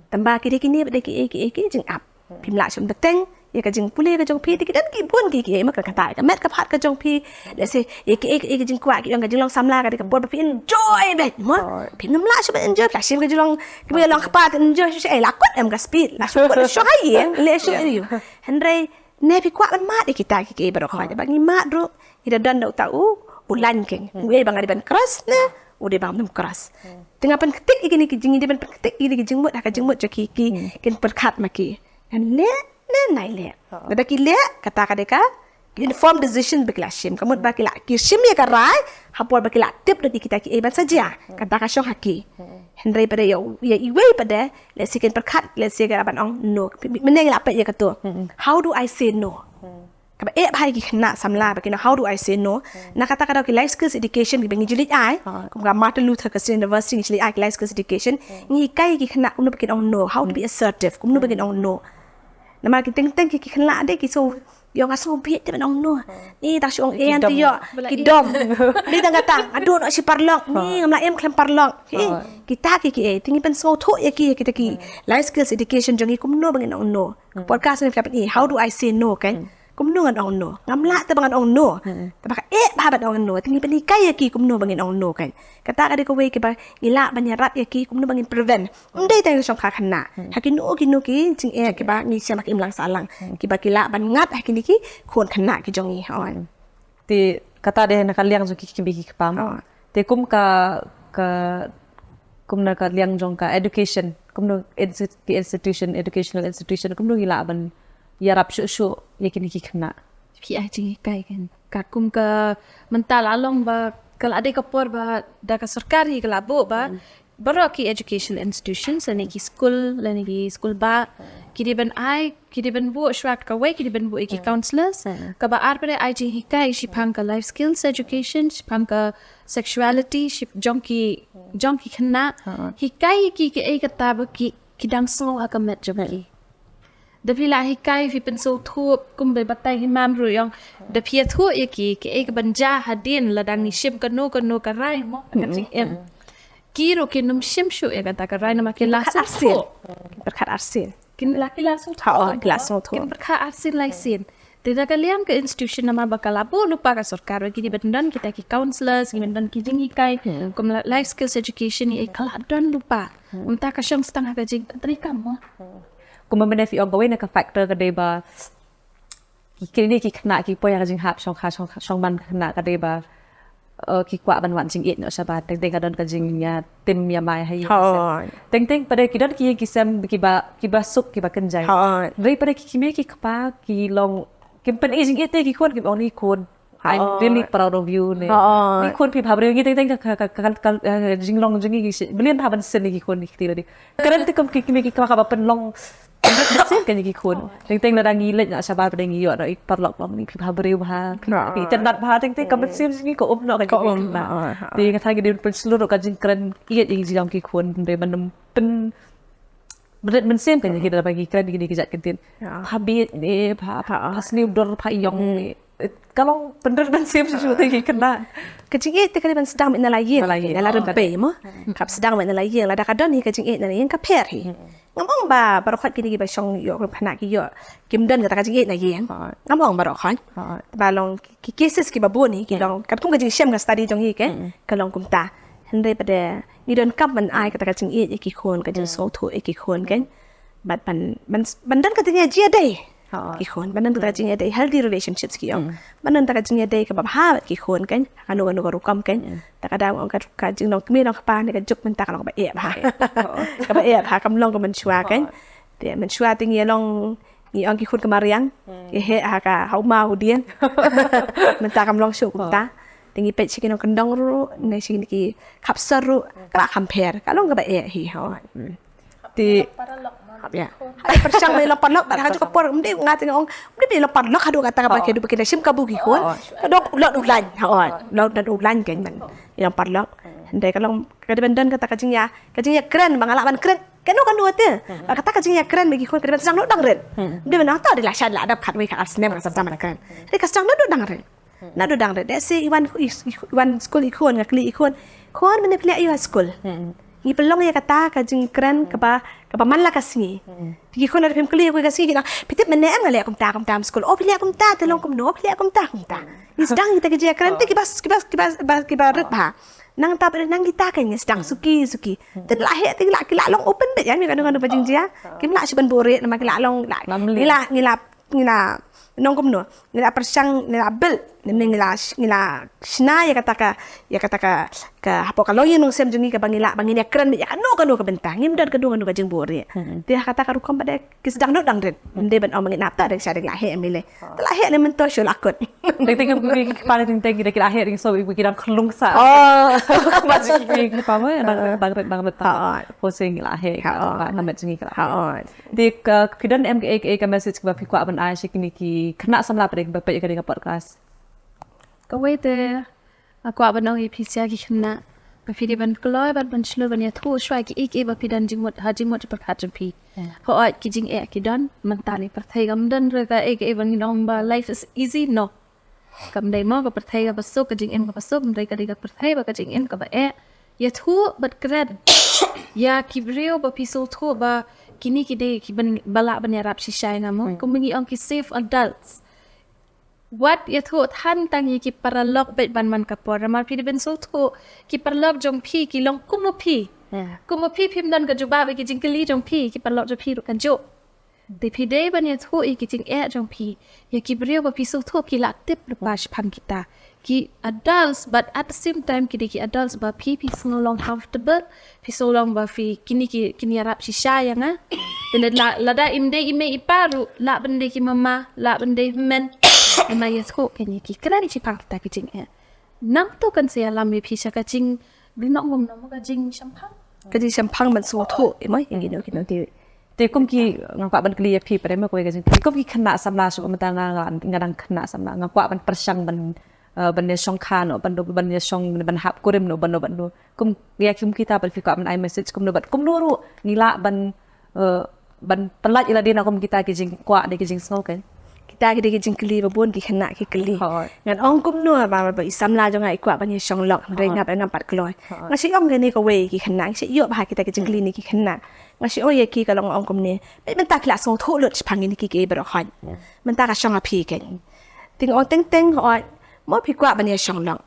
Tangba ki dei kine pat de kiei kiei ki jingap. Phim lah shuh ban bteng ïa ka jingpule ka jong phi, te ki don ki bun ki kiei mo, ka kata ka met ka phad ka jong phi. Lehse ïa kiei kiei ki jingkwah, ki ong ka jinglong samla ka dei ka por ba phi enjoy beit mo. Phim lah shuh ban enjoy, phi la shim ka jinglong, ka long kpa te enjoy shuh, eh, la kut em ka speed, la shu kut shuh ha ïing, leh shuh ïa u. Hynrei ne phi kwah ban mad ïa kita ki, ki baroh khoit, ba ngi mad ruh ngi da don da uta u, u line kane. Uei ba nga dei ban cross ne u dei ba ngam cross. Te nga pynktik ïa kine ki jing, ngi dei ban pynktik ïa kine ki jingmut ha ka jingmut jong ki, ki, kin pyrkhat ma ki. Ngan leh ne ym leh. Lada ki leh, kata ka dei ka informed decision ba ki la shim. Ka mut ba ki la, ki shim ïa ka rai ha por ba ki la tip da kita kiei ban sa jia. Kata ka shong ha ki. Hynrei pat de ïa, ïa iwei pat de, lehse kin pyrkhat, lehse ka lah ban ong no. Mynne ngi la peit ïa kato. How do I say no? Kaba eh bha ïa ki khynnah samla ba ki ong, how do I say no? Na kata ka daw ki life skills education kiba ngi ju leit ai. Kum ka Martin Luther Christian University ngi ju leit ai ki life skills education. Ngi hikai ïa ki khynnah kumno ba kin ong no, how to be assertive, kumno ba kin ong no. Namar ki teng teng ki, ki khynnah de ki sngew, ïoh nga sngew bieit te ban ong no. Ni ta shu ong ïa te ïoh ki dom. Ni tang kata, adu noh shi paralok. Ni ngam lah im khlem paralok. Kita ki kiei, te ngi pynsngewthuh ïa ki, kita ki life skills education jong ngi kumno ba ngin ong no. Podcast ni phi la pyni, how do I say no, kan? Kumno ngan ong no? Ngam lah te ba ngan ong no. Te ba ka eh ba ban ong no. Te ngi pynhikai ïa ki kumno ba ngin ong no kan. Kata ka dei kawei kaba ngi lah ban ïarap ïa ki kumno ba ngin prevent. Ym dei tang shongkha khynnah. Ha kino kino ki jingeh kiba ngi shem ha ka imlang sahlang. Kiba ki lah ban ngat ha kine ki khun khynnah ki jong ngi. Hooid. Te kata dei na ka liang jong ki kmie ki kpa. Te kum ka, ka, kum na ka liang jong ka education, kumno insti-, ki institution, educational institution, kumno ngi lah ban ïarap shuh shuh ïa kine ki khynnah. Phi ai jinghikai kan. Ka kum ka mynta la long ba ka la dei ka por ba da ka sorkar hi ka la buh ba baroh ki educational institutions lane ki school lane ki school ba ki dei ban ai, ki dei ban buh shuwa kawei, ki dei ban buh ïa ki counselors. Kaba ar pat ai jinghikai shaphang ka life skills education, shaphang ka sexuality, shap-, jong ki, jong ki khynnah. Hikai ki, ki ei kata ba ki, ki dang sngew ha ka met jong ki. Da phi la hikai, phi pynsngewthuh kumba batai hi mam ruh ïong. Da phi ïathuh ïa ki, ki ei ka ban jia hadien lada ngi shim kano kano ka rai mo ka jingim. Ki ruh kin ym shim shuh ïa kata ka rai namar ki la sngewthuh. Pyrkhat arsien. Kin la ki la sngewthuh. Kin pyrkhat arsien lai sien. Te da ka liang ka institution namar ba ka la buh lypa ka sorkar ba ki dei ban don kita ki counselors, ki ban don ki jinghikai, kum la life skills education ïa ka la don lypa. Mynta ka shong sdang ha ka jingtrei kam mo. Kumba mynne phi ong kawei na ka factor ka dei ba ki, kine ki khynnah ki poi ha ka jinghap shongkha, shong, shongman ka khynnah ka dei ba, eh, ki kwah ban wad jingïeit noh shabar, teng teng ka don ka jingïatim ïamai ha ïing. Teng teng pat ki don ki ïing ki sem kiba, kiba suk kiba kynjai. Hynrei pat ki kmie ki kpa ki long kim pyni jingïeit te ki khun, kim ong ni khun, I'm really proud of you ne. Ni khun phi bhabriew, ngi teng teng ka, ka, ka, ka, ka, eh, jinglong jong ngi ki shi, bniah bha ban sien ïa ki khun ki kti lade. Kren te kum ki kmie ki kpa kaba pynlong pynrem mynsiem kane ki khun. Teng teng lada ngi leit noh shabar pat ngi ïoh noh i paralok ba ngi phi bhabriew bha. Phi itynnad bha, teng teng ka mynsiem jong ngi ka um noh kane ki khun. Te nga tharai ngi dei ban pynshlur ka jingkren ïeit ïa ki jong ki khun, dei ban pyn, pynrem mynsiem kane ki, da ba ngi kren kine ki jait kyntien. Pha bieit ne, pha, pha sniew dur, pha ïong ne. Ka long pynrem mynsiem shuh shuh te ki khynnah. Ka jingïeit te ka dei ban sdang beit na la ïing, na la rympei mo. Ka sdang beit na la ïing, lada ka don hi ka jingïeit na la ïing ka pher hi. Ngam ong ba baroh kine kiba shong ïoh khynnah ki ïoh kim don kata ka jingïeit na ïing. Ngam ong baroh. Ba long ki, ki cases kiba bun hi ki long katkum ka jingshem ka study jong hi ke, ka long kumta. Hynrei pat ngi donkam ban ai kata ka jingïeit ïa ki khun, ka jingsngewthuh ïa ki khun kan. Bad ban, ban, ban don ka jingïadei. Ki khun, ban don kata ka jingïadei, healthy relationships ki ong. Ban don kata ka jingïadei kaba bha bad ki khun kan. Kano kano ka rukom kan. Ta ka dang ong ka, ka jinglong kmie long kpa ne ka juk mynta ka long kaba eh bha. Kaba eh bha, kam long ka mynshuwa kan. Te mynshuwa te ngi long, ngi ong ki khun ka mariang. Ki heh ha ka, ha u maw u dieng. Mynta kam long shuh kumta. Te ngi peit sha ki nongkyndong ruh, ne sha ki khapsor ruh, ka la kham pher, ka long kaba eh hi, hooid. Te, ïa. Haba pyrshang ba ïalong paralok, bad ha kajuh ka por, ym dei nga te nga ong, ym dei ba ïalong paralok haduh katta kaba ki, ki da shim kabu ki khun. Ka dei u lot u lain, hooid. Lot u lain kan, ïalong paralok. Hynrei ka long, ka dei ban don kata ka jingïa, ka jingïakren, ba nga lah ban kren kano kano te. Ba kata ka jingïakren ba ki khun ka dei ban sdang noh dang rit. Ym dei ban ong to dei la shad la dap khatwei khatar snem ka sdang ban kren. Hynrei ka sdang noh dang rit. Naduh dang rit. Let's say i wan, i, i, i wan skul i khun, nga kylli i khun. Khun, mynne phi leh aïu ha skul? Ngi pynlong ïa kata ka jingkren kaba, kaba man la ka sngi. Te ki khun lada phim kylli ïa ki ka sngi ki ong, phi tip mynne em nga leh kumta kumta ha skul. Oh phi leh kumta, te long kumno, oh phi leh kumta kumta. Ngi sdang ïa kita ki jingkren te kiba, kiba, kiba, kiba, kiba rit bha. Nangta pat nang kita kan ngi sdang suki suki. Te la heh te ki la, ki la long open beit ïa ngi kano kano ba jingjia. Kim lah shuh ban buhrieh namar ki la long la. Ngi la, ngi la ngi la nong kumno, ngi la pyrshang, ngi la build, ne ngi la, ngi la shna ïa kata ka, ïa kata ka, ka hapoh ka longïing longsem jong ngi kaba ngi lah ba ngin ïakren beit ïa kano kano ka bynta, ngim don kano kano ka jingbuhrieh. Te ha kata ka rukom pat de ki sdang noh dang rit. Ym dei ban ong ba ngin ap ta de sha de la heh ym lei. Te la heh ne mynta shu la kut. Teng teng ki kpa ne teng teng ki de ki la heh de so ki dang khlung sa. Ba ji ki kpa mo dang rit dang rit ta. Pho se ngi la heh ka met jong ngi ka la heh. Te ka, phi don em kaei kaei ka message kaba phi kwah ban ai sha kine ki khynnah samla pat kiba peit ïa kane ka podcast? Kawei te nga kwah ban ong ïa phi sha ki khynnah ba phi dei ban kloi bad ban shlur ban ïathuh shuwa kiei kiei ba phi don jingmut ha jingmut jingpyrkhat jong phi. Hooid ki jingeh ki don, mynta ne pyrthei kam don ruh kaei kaei ba ngi ong ba life is easy, no. Kam dei mo ka pyrthei kaba suk, ka jingim kaba suk, hynrei ka dei ka pyrthei ba ka jingim kaba eh. Ïathuh bad kren ïa ki briew ba phi sngewthuh ba kine ki dei kiba lah ban ïarap shisha ïa nga mo. Kumba ngi ong ki safe adults. Wat ïathuh than tang ïa ki paralok bad ban man ka por. Namar phi dei ban sngewthuh ki paralok jong phi ki long kum ma phi. Kum ma phi phim don ka jubab ïa ki jingkylli jong phi, ki paralok jong phi ruh kan ju. Te phi dei ban ïathuh ïa ki jingeh jong phi ïa ki briew ba phi sngewthuh ki la tip lypa shaphang kita. Ki adults, but at the same time ki dei ki adults ba phi phi sngew long comfortable, phi sngew long ba phi kine ki, kine ïarap shisha ïa nga. Te lada, lada im dei i mei i pa ruh, lah ban dei ki mama, lah ban dei hynmen. Namar ïathuh kane ki kren shaphang kita ki jingeh. Nangta kan sa ïalam ïa phi sha ka jing, bri nong ngom nong ka jingshemphang. Ka jingshemphang ban sngewthuh, i mei, ïa kino kino ki. Te kum ki, nga kwah ban kylli ïa phi, pyrshah ma kawei ka jingkylli. Kum ki khynnah samla shuh mynta nga, nga, nga dang khynnah samla. Nga kwah ban pyrshang ban, eh, ban ïa shong kha noh, ban, ban ïa shong, ban hap kurim noh, ban noh, ban noh. Kum ïa kum kita ba phi kwah ban ai message kumno bad kumno ruh ngi lah ban, eh, ban pyllait ïa lade na kum kita ki jingkwah ne ki jingsngew kan. Kita ki dei ki jingkylli ba bun ki khynnah ki kylli. Hooid. Ngan ong kumno ba, ba i samla jong nga i kwah ban ïa shong lok, hynrei ngam, ngam pat kloi. Hooid. Nga shu ong kane kawei ki khynnah, nga shu ïoh bha kita ki jingkylli ne ki khynnah. Nga shu ong ïa ki ka long ong kumne. Bad mynta phi la sngewthuh lut shaphang kine ki, ki baroh hooid. Mynta ka shong ha phi kan. Te nga ong teng teng hooid. Mo phi kwah ban ïa shong lok.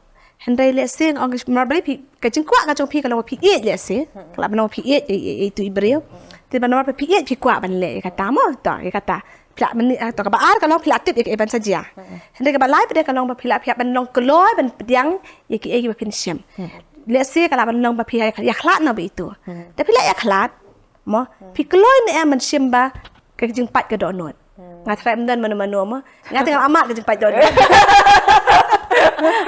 Hynrei lehse nga ong mar balei phi, ka jingkwah ka jong phi ka long ba phi ïeit lehse. Ka lah ban long phi ïeit, ïeit, ïeit, ïeit tu i briew. Te ban namar ba phi ïeit phi kwah ban leh ïa kata mo, to ïa kata. Phi lah mynne, ah, to kaba ar ka long phi lah tip ïa kaei ban sa jia. Hynrei kaba lai pat ka long ba phi lah phi hap ban long kloi ban pdiang ïa kiei kiba phin shim. Lehse ka lah ban long ba phi ïa, ïa khlad na ba itu. Da phi lah ïa khlad mo, phi kloi ne em ban shim ba ka jingpait ka dohnud. Nga tharai ym don mano mano mo. Nga te ngam amat ka jingpait dohnud.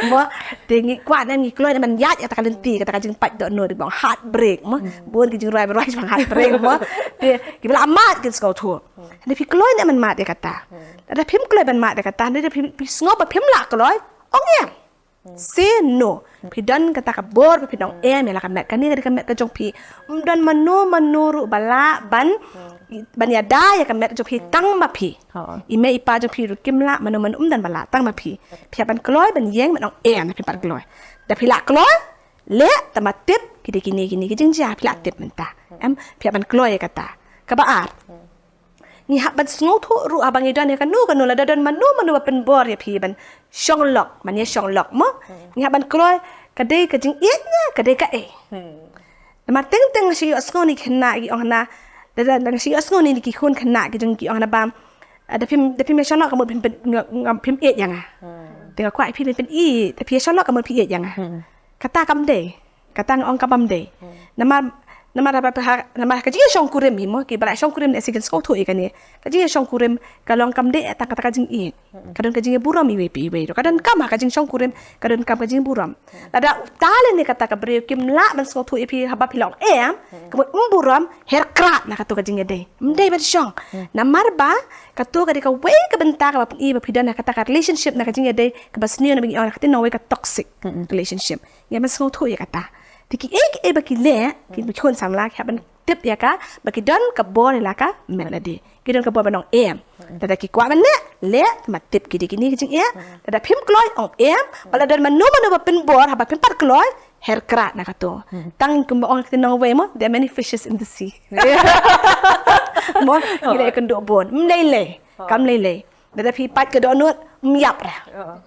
Mo, te ngi kwah ne em ngi kloi ne em ban ïaid ïa kata ka lynti, kata ka jingpait dohnud, bang heartbreak mo. Bun ki jingrwai ba rwai bang heartbreak mo. Te kiba la mad kin sngewthuh. Hynrei phi kloi ne em ban mad ïa kata. Lada phim kloi ban mad ïa kata, hynrei da phim, phi sngew ba phim lah kloi, ong ïa. Say no. Phi don kata ka bor ba phi nong em ïa la ka met. Kane ka dei ka met ka jong phi. Ym don mano mano ruh ba lah ban, ban ïada ïa ka met ka jong phi tang ma phi. I mei i pa jong phi ruh kim lah mano mano, ym don ba lah tang ma phi. Phi hap ban kloi ban ïeng ban ong em, da phi pat kloi. Da phi lah kloi, leh, tang ba tip ki dei kine kine ki jingjia, phi lah tip mynta. Em, phi hap ban kloi ïa kata. Kaba ar. Ngi hap ban sngewthuh ruh haba ngi don ïa kano kano, lada don mano mano ba pynbor ïa phi ban shong lok, ban ïa shong lok mo. Ngi hap ban kloi ka dei ka jingïeit ne ka dei kaei. Namar teng teng nga shu ïohsngew ne ki khynnah ki ong hana, lada nga shu ïohsngew ne ki khun khynnah ki jong ki ong hana ba, ah, da phim, da phim ïa shong lok ka mut phim pyn, nga, nga, phim ïeit ïa nga. Te nga kwah ïa phi phin pyni, da phi ïa shong lok ka mut phi ïeit ïa nga. Kata kam dei. Kata nga ong ka bym dei. Namar, namar haba, ha, namar ka jingïashongkurim hi mo, kiba la shongkurim ne si kin sngewthuh ïa kane. Ka jingïashongkurim ka long kam dei tang kata ka jingïeit. Ka don ka jingïaburom iwei pa iwei ruh. Ka donkam ha ka jingshongkurim, ka donkam ka jingburom. Lada uta lane kata ka briew kim lah ban sngewthuh ïa phi haba phi la ong em, ka mut ym burom, her krad na kato ka jingïadei. Ym dei ban shong. Namar ba kato ka dei kawei ka bynta kaba pyni ba phi don ha kata ka relationship na ka jingïadei kaba sniew na ba ngi ong na ka ktien nongwei ka toxic relationship. Ngi hap ban sngewthuh ïa kata. Te kiei kiei ba ki leh, ki khun samla ki hap ban tip ïa ka, ba ki don ka bor ïa la ka met lade. Ki don ka bor ban ong em. Lada ki kwah ban leh, leh, tang ba tip ki dei kine ki jingeh. Lada phim kloi ong em, ba la don mano mano ba pynbor, haba phim pat kloi, her krad na kato. Tang kumba ong ka ktien nongwei mo, there are many fishes in the sea. Mo, ngi la ïakynduh bun. Ym lei lei. Kam lei lei. Lada phi pait ka dohnud, ym ïap re.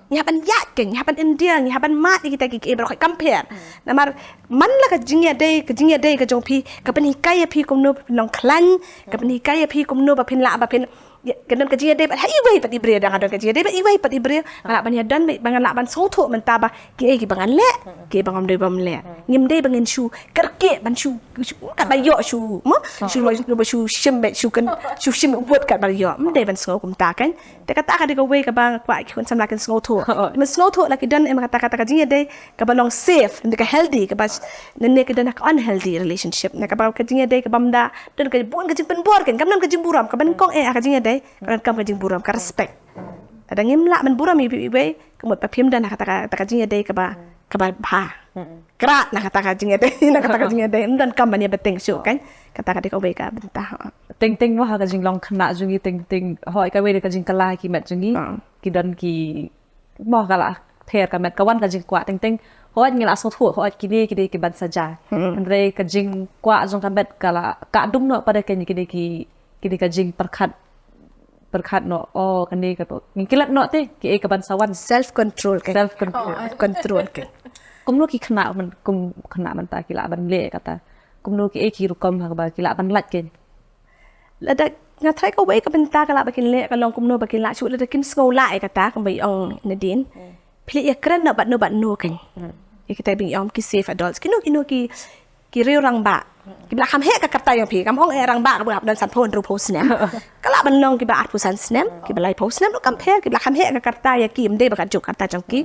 Ngi hap ban ïaid ke, ngi hap ban endear, ngi hap ban mad ïa kita ki, ki, baroh kam pher. Namar man la ka jingïadei, ka jingïadei ka jong phi, ka pynhikai ïa phi kumno ba phin long khlaiñ, ka pynhikai ïa phi kumno ba phin lah, ba phin, ïa, ka don ka jingïadei bad ha iwei pat i briew, dang ka don ka jingïadei bad iwei pat i briew, nga lah ban ïadon ba, ba ngan lah ban sngewthuh mynta ba kiei kiba ngan leh, kiei ba ngam dei bym leh. Ngim dei ba ngin shu kyrkieh ban shu, shu, katba ïoh shu, mo? Shu, shu, shu shim beit, shu kan, shu shim wut katba ïoh. Ym dei ban sngew kumta kan. Te kata ka dei kawei kaba nga kwah ki khun samla kin sngewthuh. Ban sngewthuh la ki don em kata, kata ka jingïadei kaba long safe, ne ka healthy, kaba, ne, ne ka don ka unhealthy relationship. Ne kaba ka jingïadei kaba ym da don ka bun ka jingpynbor kan, kam don ka jingburom, kaba nyngkong eh ka jingïadei, ka don kam ka jingburom, ka respect. Lada ngim lah ban burom iwei iwei, ka mut ba phim don ha kata ka, kata ka jingïadei kaba, kaba bha. Krad na kata ka jingïadei, na kata ka jingïadei. Ym don kam ban ïa bteng shuh kan. Kata ka dei kawei ka bynta. Teng teng mo ha ka jinglong khynnah jong ngi teng teng. Hooid kawei de ka jingkylla ki met jong ngi. Ki don ki mo ka la pher ka met ka wan ka jingkwah teng teng. Hooid ngi la sngewthuh, hooid kine ki dei ki ban sa jia. Hynrei ka jingkwah jong ka met ka la ka dum noh pat de kine ki, kine ka jingpyrkhat pyrkhat noh, oh, kane ka to. Ngi klet noh te, ki e ka ban sawan. Self control ke. Self control. Control ke. Kumno ki khynnah man, kum khynnah mynta ki lah ban leh kata. Kumno ki e ki rukom ha kaba ki lah ban lait ke. Lada nga trai kawei ka bynta ka lah ba kin leh ka long kumno ba kin lah shuh lada kim sngew lah ïa kata kumba i ong Nadine. Phi leh ïa kren noh bad no bad no kan. Ïa kita ba i ong ki safe adults. Kino kino ki ki riew rangbah. Ki ba la kham heh ka karta ïong phi. Kam ong eh rangbah ka ba hap don san phew hynriew phew snem. Ka lah ban long ki ba ar phew san snem, ki ba lai phew snem ruh kam pher, ki ba la kham heh ka karta ïa ki, ym dei ba ka juk karta jong ki.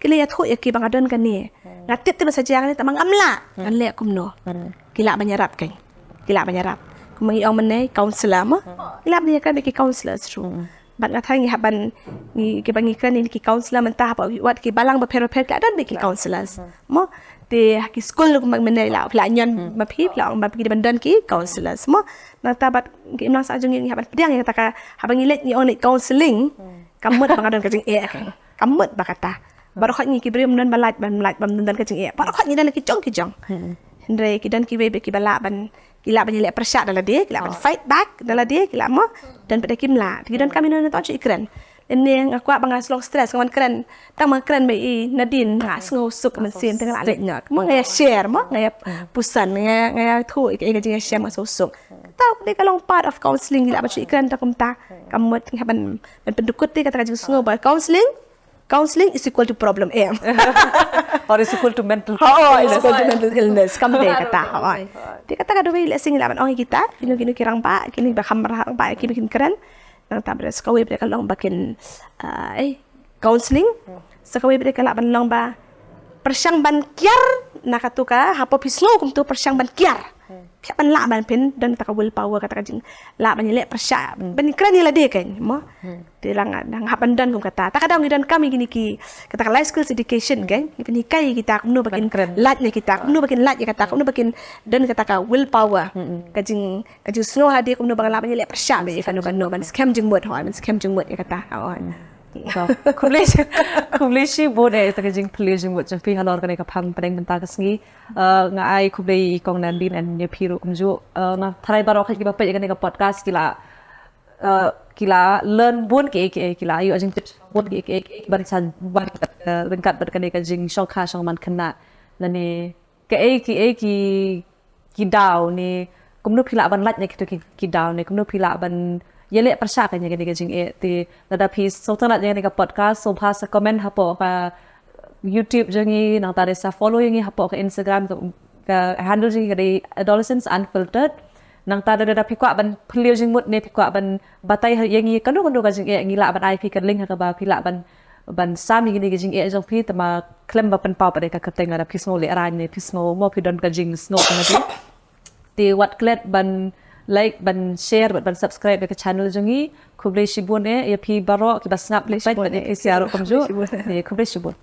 Ki leh ïathuh ïa ki ba nga don kane. Nga tip te ba sa jia kane, tangba ngam lah. Ngan leh kumno. Ki lah ban ïarap kan. Ki lah ban ïarap. Kumba ngi ong mynne counselor mo. Ki lah ban ïarap ki counselors ruh. Bad nga tharai ngi hap ban ngi ki ba ngi kren ïa ki counselor mynta hap wat ki balang bapher bapher ki la don bad ki counselors. Mo te ha ki skul kumba mynne la phi la ñion ma phi phi la ong ba phi dei ban don ki counselors. Mo nangta bad ki imlang sah jong ngi ngi hap ban pdiang ïa kata ka haba ngi leit ngi ong leit counseling. Kam mut ba nga don ka jingeh kan. Kam mut ba kata. Baroh khoit ngi ki briew ym don ba lait ban lait ban don ka jingeh. Baroh khoit ngi don ki jong ki jong. Hynrei ki don kiwei bad ki ba lah ban ki lah ban ïaleh pyrshah da lade, ki lah ban fight back da lade, ki lah mo. Don bad kim lah. Ki don kam ïa no ne to shu kren. Lane nga kwah ba nga slong stress nga wan kren. Tang ba nga kren bad i Nadine nga sngew suk mynsiem te nga lah leit noh. Mo nga ïa share mo nga ïa puson nga nga ïathuh ïa ka jingïashare nga sngew suk. Tang dei ka long part of counseling ki lah ban shu kren ta kumta. Kam mut nga ban ban pyndukut te kata ka jingsngew ba counseling Counseling is equal to problem em. Or is equal to mental Oh, is equal to mental illness. Kam dei kata. Oh. Te kata ka dawei leh sing lah ban ong kita. Kino kino ki rangbah, kino ba kham rangbah, ki ba kin kren. Nangta ba sa kawei ba ka long ba kin eh counseling. Sa kawei ba ka lah ban long ba pyrshang ban kiar na katu ka hapoh phi sngew kumtu pyrshang ban kiar. Phi ban lah ban phin don kata ka will power kata ka jing lah ban ïaleh pyrshah ban kren ïa lade kan mo. Te lang dang hap ban don kum kata. Ta ka dang ngi don kam ïa kine ki kata ka life skills education kan. Ngi pynhikai ïa kita kumno ba kin lait ïa kita kumno ba kin lait ïa kata kumno ba kin don kata ka will power. Ka jing ka jingsngew ha lade kumno ba ngan lah ban ïaleh pyrshah ba ïa kano kano ban skhem jingmut hoi ban skhem jingmut ïa kata. Hoi. Khublei khublei shibun eh ïa ka jingpyllait jingmut jong phi halor kane ka phang pdeng mynta ka sngi. Nga ai khublei i kong Nadine and ïa phi ruh kumjuh. Nga tharai baroh kiba peit ïa kane ka podcast ki la ki la learn bun kiei kiei ki la ïoh jingtip bun kiei kiei kiba sa wan ryngkat bad kane ka jingshongkha shongman khynnah. Lane kaei kiei ki ki daw ne kumno phi lah ban lait ne kito ki daw ne kumno phi lah ban ïaleh pyrshah ka ne ka jingeh. Te lada phi sngewtynnat ïa ne ka podcast sngewbha sa comment hapoh ka YouTube jong ngi nangta sa follow ïa ngi hapoh ka Instagram ka handle jong ngi ka dei Adolescence Unfiltered. Nangta lada phi kwah ban phylliew jingmut ne phi kwah ban batai ïa ngi kano kano ka jingeh ngi lah ban ai phi ka link ha kaba phi lah ban ban sam ïa kine ki jingeh jong phi te ma khlem ba pynpaw pat ka kyrteng lada phi sngew lehraiñ ne phi sngew mo phi don ka jingsngew ka ngi. Te wat klet ban like ban share bad ban subscribe ïa ka channel jong ngi. Khublei shibun eh ïa phi baroh kiba sngap peit bad ïa phi sha ruh kumjuh. Khublei shibun.